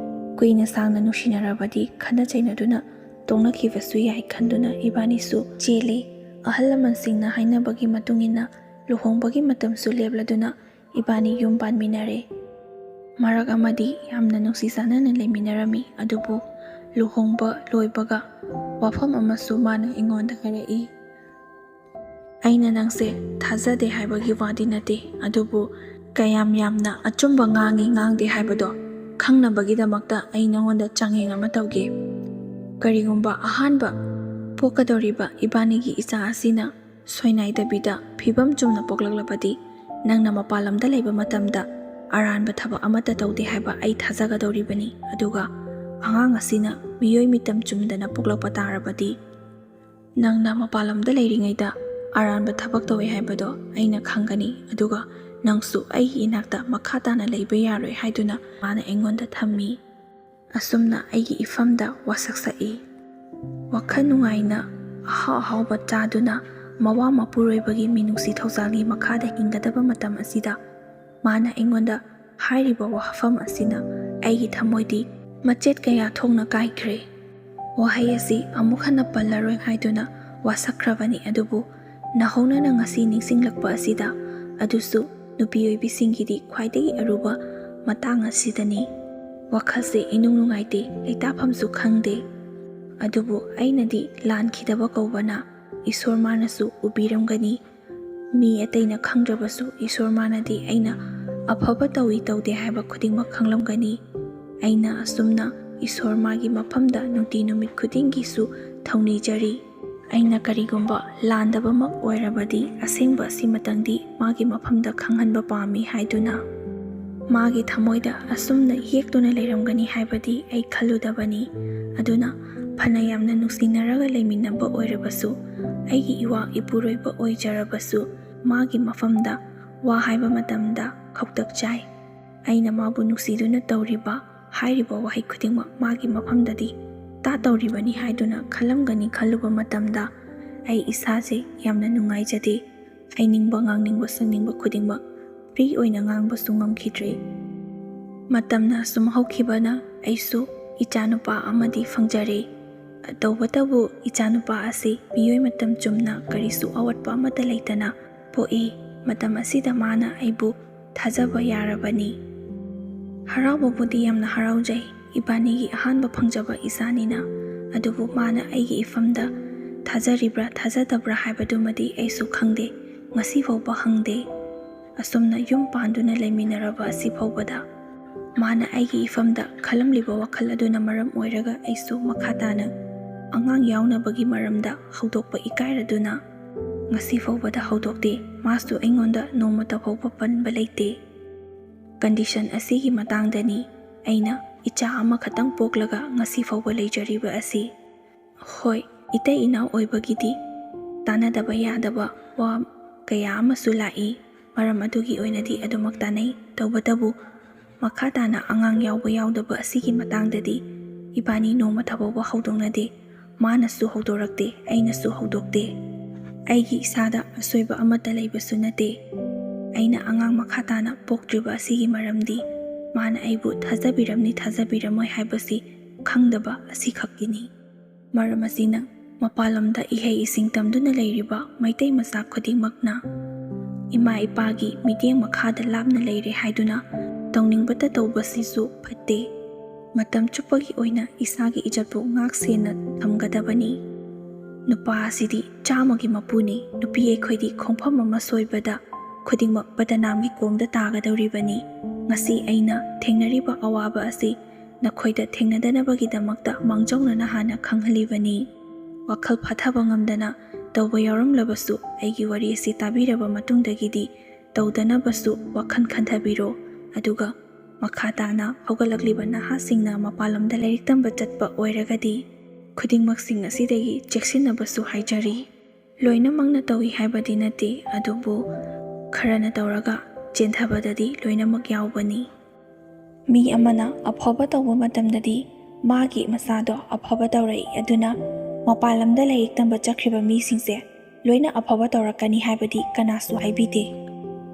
ꯀꯨꯏꯅ ꯁꯥꯡꯅ ꯅꯨꯡꯁꯤꯅꯔꯕꯗꯤ ꯈꯠꯅ ꯆꯩꯅꯗꯨꯅ ꯇꯣꯛꯅꯈꯤꯕꯁꯨ ꯌꯥꯏ ꯈꯟꯗꯨꯅ ꯏꯕꯥꯅꯤꯁꯨ ꯆꯦꯜꯂꯦ꯫ ꯑꯍꯜ ꯂꯃꯟꯁꯤꯡꯅ ꯍꯥꯏꯅꯕꯒꯤ ꯃꯇꯨꯡ ꯏꯟꯅ ꯂꯨꯍꯣꯡꯕꯒꯤ ꯃꯇꯝꯁꯨ ꯂꯦꯞꯂꯗꯨꯅ ꯏꯕꯥꯅꯤ ꯌꯨꯝ ꯄꯥꯟꯃꯤꯟꯅꯔꯦ꯫ ꯃꯔꯛ ꯑꯃꯗꯤ ꯌꯥꯝꯅ ꯅꯨꯡꯁꯤ ꯆꯥꯟꯅꯅ ꯂꯩꯃꯤꯟꯅꯔꯝꯃꯤ, ꯑꯗꯨꯕꯨ ꯂꯨꯍꯣꯡꯕ ꯂꯣꯏꯕꯒ ꯋꯥꯐꯝ ꯑꯃꯁꯨ ꯃꯥꯅ ꯑꯩꯉꯣꯟꯗ ꯍꯥꯏꯔꯛꯏ꯫ ꯑꯩꯅ ꯅꯪꯁꯦ ꯊꯥꯖꯗꯦ ꯍꯥꯏꯕꯒꯤ ꯋꯥꯗꯤ ꯅꯠꯇꯦ, ꯑꯗꯨꯕꯨ ꯀꯌꯥꯝ ꯌꯥꯝꯅ ꯑꯆꯨꯝꯕ ꯉꯥꯡꯉꯤ ꯉꯥꯡꯗꯦ ꯍꯥꯏꯕꯗꯣ ꯈꯪꯅꯕꯒꯤꯗꯃꯛꯇ ꯑꯩ ꯅꯉꯣꯟꯗ ꯆꯥꯡꯌꯦꯡ ꯑꯃ ꯇꯧꯒꯦ꯫ ꯀꯔꯤꯒꯨꯝꯕ ꯑꯍꯥꯟꯕ ꯄꯣꯛꯀꯗꯧꯔꯤꯕ ꯏꯕꯥꯅꯤꯒꯤ ꯏꯆꯥ ꯑꯁꯤꯅ ꯁꯣꯏꯅꯥꯏꯗꯕꯤꯗ ꯐꯤꯕꯝ ꯆꯨꯝꯅ ꯄꯣꯛꯂꯛꯂꯕꯗꯤ, ꯅꯪꯅ ꯃꯄꯥꯟ ꯂꯝꯗ ꯂꯩꯕ ꯃꯇꯝꯗ ꯑꯔꯥꯟꯕ ꯊꯕꯛ ꯑꯃꯠꯇ ꯇꯧꯗꯦ ꯍꯥꯏꯕ ꯑꯩ ꯊꯥꯖꯒꯗꯧꯔꯤꯕꯅꯤ꯫ ꯑꯗꯨꯒ ꯑꯉꯥꯡ ꯑꯁꯤꯅ ꯃꯤꯑꯣꯏ ꯃꯤꯇꯝ ꯆꯨꯝꯗꯅ ꯄꯣꯛꯂꯛꯄ ꯇꯥꯔꯕꯗꯤ, ꯅꯪꯅ ꯃꯄꯥꯟ ꯂꯝꯗ ꯂꯩꯔꯤꯉꯩꯗ ꯑꯔꯥꯟꯕ ꯊꯕꯛ ꯇꯧꯏ ꯍꯥꯏꯕꯗꯣ ꯑꯩꯅ ꯈꯪꯒꯅꯤ, ꯑꯗꯨꯒ ꯅꯪꯁꯨ ꯑꯩꯒꯤ ꯏꯅꯥꯛꯇ ꯃꯈꯥ ꯇꯥꯅ ꯂꯩꯕ ꯌꯥꯔꯣꯏ ꯍꯥꯏꯗꯨꯅ ꯃꯥꯅ ꯑꯩꯉꯣꯟꯗ ꯊꯝꯃꯤ꯫ ꯑꯁꯨꯝꯅ ꯑꯩꯒꯤ ꯏꯐꯝꯗ ꯋꯥꯁꯛ ꯁꯛꯏ꯫ ꯋꯥꯈꯜ ꯅꯨꯡꯉꯥꯏꯅ ꯑꯍꯥꯎ ꯑꯍꯥꯎꯕ ꯆꯥꯗꯨꯅ ꯃꯋꯥ ꯃꯄꯨꯔꯣꯏꯕꯒꯤ ꯃꯤꯅꯨꯡꯁꯤ ꯊꯧꯖꯥꯜꯒꯤ ꯃꯈꯥꯗ ꯍꯤꯡꯒꯗꯕ ꯃꯇꯝ ꯑꯁꯤꯗ, ꯃꯥꯅ ꯑꯩꯉꯣꯟꯗ ꯍꯥꯏꯔꯤꯕ ꯋꯥꯐꯝ ꯑꯁꯤꯅ ꯑꯩꯒꯤ ꯊꯃꯣꯏꯗꯤ ꯃꯆꯦꯠ ꯀꯌꯥ ꯊꯣꯛꯅ ꯀꯥꯏꯈ꯭ꯔꯦ꯫ ꯋꯥꯍꯩ ꯑꯁꯤ ꯑꯃꯨꯛ ꯍꯟꯅ ꯄꯜꯂꯔꯣꯏ ꯍꯥꯏꯗꯨꯅ ꯋꯥꯁꯛꯈ꯭ꯔꯕꯅꯤ, ꯑꯗꯨꯕꯨ ꯅꯧꯍꯧꯅꯅ ꯉꯁꯤ ꯅꯤꯡꯁꯤꯡꯂꯛꯄ ꯑꯁꯤꯗ, ꯑꯗꯨꯁꯨ ꯅꯨꯄꯤ ꯑꯣꯏꯕꯤꯁꯤꯡꯒꯤꯗꯤ ꯈ꯭ꯋꯥꯏꯗꯒꯤ ꯑꯔꯨꯕ ꯃꯇꯥꯡ ꯑꯁꯤꯗꯅꯤ꯫ ꯋꯥꯈꯜꯁꯦ ꯏꯅꯨꯡ ꯅꯨꯡꯉꯥꯏꯇꯦ, ꯂꯩꯇꯥꯐꯝꯁꯨ ꯈꯪꯗꯦ꯫ ꯑꯗꯨꯕꯨ ꯑꯩꯅꯗꯤ ꯂꯥꯟꯈꯤꯗꯕ ꯀꯧꯕꯅ ꯏꯁꯣꯔ ꯃꯥꯅꯁꯨ ꯎꯕꯤꯔꯝꯒꯅꯤ꯫ ꯃꯤ ꯑꯇꯩꯅ ꯈꯪꯗ꯭ꯔꯕꯁꯨ ꯏꯁꯣꯔ ꯃꯥꯅꯗꯤ ꯑꯩꯅ ꯑꯐꯕ ꯇꯧꯏ ꯇꯧꯗꯦ ꯍꯥꯏꯕ ꯈꯨꯗꯤꯡꯃꯛ ꯈꯪꯂꯝꯒꯅꯤ꯫ ꯑꯩꯅ ꯑꯁꯨꯝꯅ ꯏꯁꯣꯔ ꯃꯥꯒꯤ ꯃꯐꯝꯗ ꯅꯨꯡꯇꯤ ꯅꯨꯃꯤꯠ ꯈꯨꯗꯤꯡꯒꯤꯁꯨ ꯊꯧꯅꯤꯖꯔꯤ꯫ ꯑꯩꯅ ꯀꯔꯤꯒꯨꯝꯕ ꯂꯥꯟꯗꯕꯃꯛ ꯑꯣꯏꯔꯕꯗꯤ ꯑꯁꯦꯡꯕ ꯑꯁꯤꯃꯇꯪꯗꯤ ꯃꯥꯒꯤ ꯃꯐꯝꯗ ꯈꯪꯍꯟꯕ ꯄꯥꯝꯃꯤ ꯍꯥꯏꯗꯨꯅ꯫ ꯃꯥꯒꯤ ꯊꯃꯣꯏꯗ ꯑꯁꯨꯝꯅ ꯌꯦꯛꯇꯨꯅ ꯂꯩꯔꯝꯒꯅꯤ ꯍꯥꯏꯕꯗꯤ ꯑꯩ ꯈꯜꯂꯨꯗꯕꯅꯤ꯫ ꯑꯗꯨꯅ ꯐꯅ ꯌꯥꯝꯅ ꯅꯨꯡꯁꯤꯅꯔꯒ ꯂꯩꯃꯤꯟꯅꯕ ꯑꯣꯏꯔꯕꯁꯨ, ꯑꯩꯒꯤ ꯏꯋꯥ ꯏꯄꯨꯔꯣꯏꯕ ꯑꯣꯏꯖꯔꯕꯁꯨ, ꯃꯥꯒꯤ ꯃꯐꯝꯗ ꯋꯥ ꯍꯥꯏꯕ ꯃꯇꯝꯗ ꯈꯧꯇꯛ ꯆꯥꯏ꯫ ꯑꯩꯅ ꯃꯥꯕꯨ ꯅꯨꯡꯁꯤꯗꯨꯅ ꯇꯧꯔꯤꯕ ꯍꯥꯏꯔꯤꯕ ꯋꯥꯍꯩ ꯈꯨꯗꯤꯡꯃꯛ ꯃꯥꯒꯤ ꯃꯐꯝꯗꯗꯤ ꯇꯥ ꯇꯧꯔꯤꯕꯅꯤ ꯍꯥꯏꯗꯨꯅ ꯈꯜꯂꯝꯒꯅꯤ ꯈꯜꯂꯨꯕ ꯃꯇꯝꯗ ꯑꯩ ꯏꯁꯥꯁꯦ ꯌꯥꯝꯅ ꯅꯨꯡꯉꯥꯏꯖꯗꯦ꯫ ꯍꯥꯏꯅꯤꯡꯕ, ꯉꯥꯡꯅꯤꯡꯕ, ꯁꯛꯅꯤꯡꯕ ꯈꯨꯗꯤꯡꯃꯛ ꯐ꯭ꯔꯤ ꯑꯣꯏꯅ ꯉꯥꯡꯕꯁꯨ ꯉꯝꯈꯤꯗ꯭ꯔꯦ꯫ ꯃꯇꯝꯅ ꯁꯨꯝ ꯍꯧꯈꯤꯕꯅ ꯑꯩꯁꯨ ꯏꯆꯥꯅꯨꯄꯥ ꯑꯃꯗꯤ ꯐꯪꯖꯔꯦ꯫ ꯇꯧꯕꯇꯕꯨ ꯏꯆꯥꯅꯨꯄꯥ ꯑꯁꯤ ꯃꯤꯑꯣꯏ ꯃꯇꯝ ꯆꯨꯝꯅ ꯀꯔꯤꯁꯨ ꯑꯋꯥꯠꯄ ꯑꯃꯠꯇ ꯂꯩꯇꯅ ꯄꯣꯛꯏ꯫ ꯃꯇꯝ ꯑꯁꯤꯗ ꯃꯥꯅ ꯑꯩꯕꯨ ꯊꯥꯖꯕ ꯌꯥꯔꯕꯅꯤ꯫ ꯍꯔꯥꯎꯕꯕꯨꯗꯤ ꯌꯥꯝꯅ ꯍꯔꯥꯎꯖꯩ꯫ ꯏꯕꯥꯅꯤꯒꯤ ꯑꯍꯥꯟꯕ ꯐꯪꯖꯕ ꯏꯆꯥꯅꯤꯅ꯫ ꯑꯗꯨꯕꯨ ꯃꯥꯅ ꯑꯩꯒꯤ ꯏꯐꯝꯗ ꯊꯥꯖꯔꯤꯕ꯭ꯔꯥ ꯊꯥꯖꯗꯕ꯭ꯔꯥ ꯍꯥꯏꯕꯗꯨꯃꯗꯤ ꯑꯩꯁꯨ ꯈꯪꯗꯦ꯫ ꯉꯁꯤ ꯐꯥꯎꯕ ꯍꯪꯗꯦ꯫ ꯑꯁꯨꯝꯅ ꯌꯨꯝ ꯄꯥꯟꯗꯨꯅ ꯂꯩꯃꯤꯟꯅꯔꯕ ꯑꯁꯤ ꯐꯥꯎꯕꯗ ꯃꯥꯅ ꯑꯩꯒꯤ ꯏꯐꯝꯗ ꯈꯜꯂꯝꯂꯤꯕ ꯋꯥꯈꯜ ꯑꯗꯨꯅ ꯃꯔꯝ ꯑꯣꯏꯔꯒ ꯑꯩꯁꯨ ꯃꯈꯥ ꯇꯥꯅ ꯑꯉꯥꯡ ꯌꯥꯎꯅꯕꯒꯤ ꯃꯔꯝꯗ ꯍꯧꯗꯣꯛꯄ ꯏꯀꯥꯏꯔꯗꯨꯅ ꯉꯁꯤ ꯐꯥꯎꯕꯗ ꯍꯧꯗꯣꯛꯇꯦ꯫ ꯃꯥꯁꯨ ꯑꯩꯉꯣꯟꯗ ꯅꯣꯡꯃꯇ ꯐꯥꯎꯕ ꯄꯟꯕ ꯂꯩꯇꯦ꯫ ꯀꯟꯗꯤꯁꯟ ꯑꯁꯤꯒꯤ ꯃꯇꯥꯡꯗꯅꯤ ꯑꯩꯅ ꯏꯆꯥ ꯑꯃꯈꯛꯇꯪ ꯄꯣꯛꯂꯒ ꯉꯁꯤ ꯐꯥꯎꯕ ꯂꯩꯖꯔꯤꯕ ꯑꯁꯤ꯫ ꯍꯣꯏ, ꯏꯇꯩ ꯏꯅꯥꯎ ꯑꯣꯏꯕꯒꯤꯗꯤ ꯇꯥꯟꯅꯗꯕ ꯌꯥꯗꯕ ꯋꯥ ꯀꯌꯥ ꯑꯃꯁꯨ ꯂꯥꯛꯏ꯫ ꯃꯔꯝ ꯑꯗꯨꯒꯤ ꯑꯣꯏꯅꯗꯤ ꯑꯗꯨꯃꯛ ꯇꯥꯟꯅꯩ꯫ ꯇꯧꯕꯇꯕꯨ ꯃꯈꯥ ꯇꯥꯅ ꯑꯉꯥꯡ ꯌꯥꯎꯕ ꯌꯥꯎꯗꯕ ꯑꯁꯤꯒꯤ ꯃꯇꯥꯡꯗꯗꯤ ꯏꯕꯥꯅꯤ ꯅꯣꯡꯃꯇ ꯐꯥꯎꯕ ꯍꯧꯗꯣꯛꯅꯗꯦ꯫ ꯃꯥꯅꯁꯨ ꯍꯧꯗꯣꯔꯛꯇꯦ, ꯑꯩꯅꯁꯨ ꯍꯧꯗꯣꯛꯇꯦ꯫ ꯑꯩꯒꯤ ꯏꯁꯥꯗ ꯑꯁꯣꯏꯕ ꯑꯃꯠꯇ ꯂꯩꯕꯁꯨ ꯅꯠꯇꯦ꯫ ꯑꯩꯅ ꯑꯉꯥꯡ ꯃꯈꯥ ꯇꯥꯅ ꯄꯣꯛꯇ꯭ꯔꯤꯕ ꯑꯁꯤꯒꯤ ꯃꯔꯝꯗꯤ ꯃꯥꯅ ꯑꯩꯕꯨ ꯊꯥꯖꯕꯤꯔꯝꯅꯤ ꯊꯥꯖꯕꯤꯔꯝꯃꯣꯏ ꯍꯥꯏꯕꯁꯤ ꯈꯪꯗꯕ ꯑꯁꯤꯈꯛꯀꯤꯅꯤ꯫ ꯃꯔꯝ ꯑꯁꯤꯅ ꯃꯄꯥꯟ ꯂꯝꯗ ꯏꯍꯩ ꯏꯁꯤꯡ ꯇꯝꯗꯨꯅ ꯂꯩꯔꯤꯕ ꯃꯩꯇꯩ ꯃꯆꯥ ꯈꯨꯗꯤꯡꯃꯛꯅ ꯏꯃꯥ ꯏꯄꯥꯒꯤ ꯃꯤꯠꯌꯦꯡ ꯃꯈꯥꯗ ꯂꯥꯞꯅ ꯂꯩꯔꯦ ꯍꯥꯏꯗꯨꯅ ꯇꯧꯅꯤꯡꯕꯇ ꯇꯧꯕꯁꯤꯁꯨ ꯐꯠꯇꯦ꯫ ꯃꯇꯝ ꯆꯨꯞꯄꯒꯤ ꯑꯣꯏꯅ ꯏꯁꯥꯒꯤ ꯏꯖꯠꯄꯨ ꯉꯥꯛ ꯁꯦꯟꯅ ꯊꯝꯒꯗꯕꯅꯤ꯫ ꯅꯨꯄꯥ ꯑꯁꯤꯗꯤ ꯆꯥꯝꯃꯒꯤ ꯃꯄꯨꯅꯤ꯫ ꯅꯨꯄꯤ ꯑꯩꯈꯣꯏꯗꯤ ꯈꯣꯡꯐꯝ ꯑꯃ ꯁꯣꯏꯕꯗ ꯈꯨꯗꯤꯡꯃꯛ ꯕꯗꯅꯥꯝꯒꯤ ꯀꯣꯡꯗ ꯇꯥꯒꯗꯧꯔꯤꯕꯅꯤ꯫ ꯉꯁꯤ ꯑꯩꯅ ꯊꯦꯡꯅꯔꯤꯕ ꯑꯋꯥꯕ ꯑꯁꯤ ꯅꯈꯣꯏꯗ ꯊꯦꯡꯅꯗꯅꯕꯒꯤꯗꯃꯛꯇ ꯃꯥꯡꯖꯧꯅꯅ ꯍꯥꯟꯅ ꯈꯪꯍꯜꯂꯤꯕꯅꯤ꯫ ꯋꯥꯈꯜ ꯐꯥꯊꯕ ꯉꯝꯗꯅ ꯇꯧꯕ ꯌꯥꯎꯔꯝꯂꯕꯁꯨ ꯑꯩꯒꯤ ꯋꯥꯔꯤ ꯑꯁꯤ ꯇꯥꯕꯤꯔꯕ ꯃꯇꯨꯡꯗꯒꯤꯗꯤ ꯇꯧꯗꯅꯕꯁꯨ ꯋꯥꯈꯜ ꯈꯟꯊꯕꯤꯔꯣ꯫ ꯑꯗꯨꯒ ꯃꯈꯥ ꯇꯥꯅ ꯍꯧꯒꯠꯂꯛꯂꯤꯕ ꯅꯍꯥꯁꯤꯡꯅ ꯃꯄꯥꯟ ꯂꯝꯗ ꯂꯥꯏꯔꯤꯛ ꯇꯝꯕ ꯆꯠꯄ ꯑꯣꯏꯔꯒꯗꯤ ꯈꯨꯗꯤꯡꯃꯛꯁꯤꯡ ꯑꯁꯤꯗꯒꯤ ꯆꯦꯛꯁꯤꯟꯅꯕꯁꯨ ꯍꯥꯏꯖꯔꯤ꯫ ꯂꯣꯏꯅꯃꯛꯅ ꯇꯧꯏ ꯍꯥꯏꯕꯗꯤ ꯅꯠꯇꯦ, ꯑꯗꯨꯕꯨ ꯈꯔꯅ ꯇꯧꯔꯒ ꯆꯦꯟꯊꯕꯗꯗꯤ ꯂꯣꯏꯅꯃꯛ ꯌꯥꯎꯕꯅꯤ꯫ ꯃꯤ ꯑꯃꯅ ꯑꯐꯕ ꯇꯧꯕ ꯃꯇꯝꯗꯗꯤ ꯃꯥꯒꯤ ꯃꯆꯥꯗꯣ ꯑꯐꯕ ꯇꯧꯔꯛꯏ꯫ ꯑꯗꯨꯅ ꯃꯄꯥꯟ ꯂꯝꯗ ꯂꯥꯏꯔꯤꯛ ꯇꯝꯕ ꯆꯠꯈ꯭ꯔꯤꯕ ꯃꯤꯁꯤꯡꯁꯦ ꯂꯣꯏꯅ ꯑꯐꯕ ꯇꯧꯔꯛꯀꯅꯤ ꯍꯥꯏꯕꯗꯤ ꯀꯅꯥꯁꯨ ꯍꯥꯏꯕꯤꯗꯦ꯫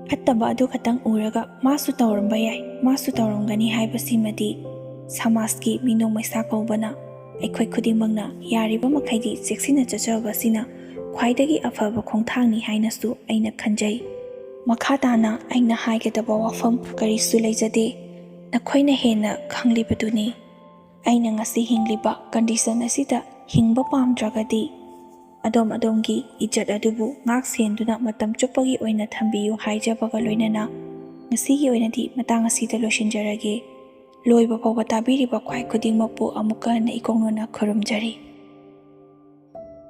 ꯐꯠꯇꯕ ꯑꯗꯨ ꯈꯛꯇꯪ ꯎꯔꯒ ꯃꯥꯁꯨ ꯇꯧꯔꯝꯕ ꯌꯥꯏ, ꯃꯥꯁꯨ ꯇꯧꯔꯝꯒꯅꯤ ꯍꯥꯏꯕꯁꯤꯃꯗꯤ ꯁꯃꯥꯖꯀꯤ ꯃꯤꯅꯣꯛ ꯃꯩꯁꯥ ꯀꯧꯕꯅ ꯑꯩꯈꯣꯏ ꯈꯨꯗꯤꯡꯃꯛꯅ ꯌꯥꯔꯤꯕ ꯃꯈꯩꯗꯤ ꯆꯦꯛꯁꯤꯟꯅ ꯆꯠꯆꯕꯁꯤꯅ ꯈ꯭ꯋꯥꯏꯗꯒꯤ ꯑꯐꯕ ꯈꯣꯡꯊꯥꯡꯅꯤ ꯍꯥꯏꯅꯁꯨ ꯑꯩꯅ ꯈꯟꯖꯩ꯫ ꯃꯈꯥ ꯇꯥꯅ ꯑꯩꯅ ꯍꯥꯏꯒꯗꯕ ꯋꯥꯐꯝ ꯀꯔꯤꯁꯨ ꯂꯩꯖꯗꯦ꯫ ꯅꯈꯣꯏꯅ ꯍꯦꯟꯅ ꯈꯪꯂꯤꯕꯗꯨꯅꯤ꯫ ꯑꯩꯅ ꯉꯁꯤ ꯍꯤꯡꯂꯤꯕ ꯀꯟꯗꯤꯁꯟ ꯑꯁꯤꯗ ꯍꯤꯡꯕ ꯄꯥꯝꯗ꯭ꯔꯒꯗꯤ ꯑꯗꯣꯝ ꯑꯗꯣꯝꯒꯤ ꯏꯖꯠ ꯑꯗꯨꯕꯨ ꯉꯥꯛ ꯁꯦꯟꯗꯨꯅ ꯃꯇꯝ ꯆꯨꯞꯄꯒꯤ ꯑꯣꯏꯅ ꯊꯝꯕꯤꯌꯨ ꯍꯥꯏꯖꯕꯒ ꯂꯣꯏꯅꯅ ꯉꯁꯤꯒꯤ ꯑꯣꯏꯅꯗꯤ ꯃꯇꯥꯡ ꯑꯁꯤꯗ ꯂꯣꯏꯁꯤꯟꯖꯔꯒꯦ꯫ ꯂꯣꯏꯕ ꯐꯥꯎꯕ ꯇꯥꯕꯤꯔꯤꯕ ꯈ꯭ꯋꯥꯏ ꯈꯨꯗꯤꯡꯃꯛꯄꯨ ꯑꯃꯨꯛꯀ ꯍꯟꯅ ꯏꯀꯣꯛꯅꯅ ꯈꯨꯔꯨꯝꯖꯔꯤ꯫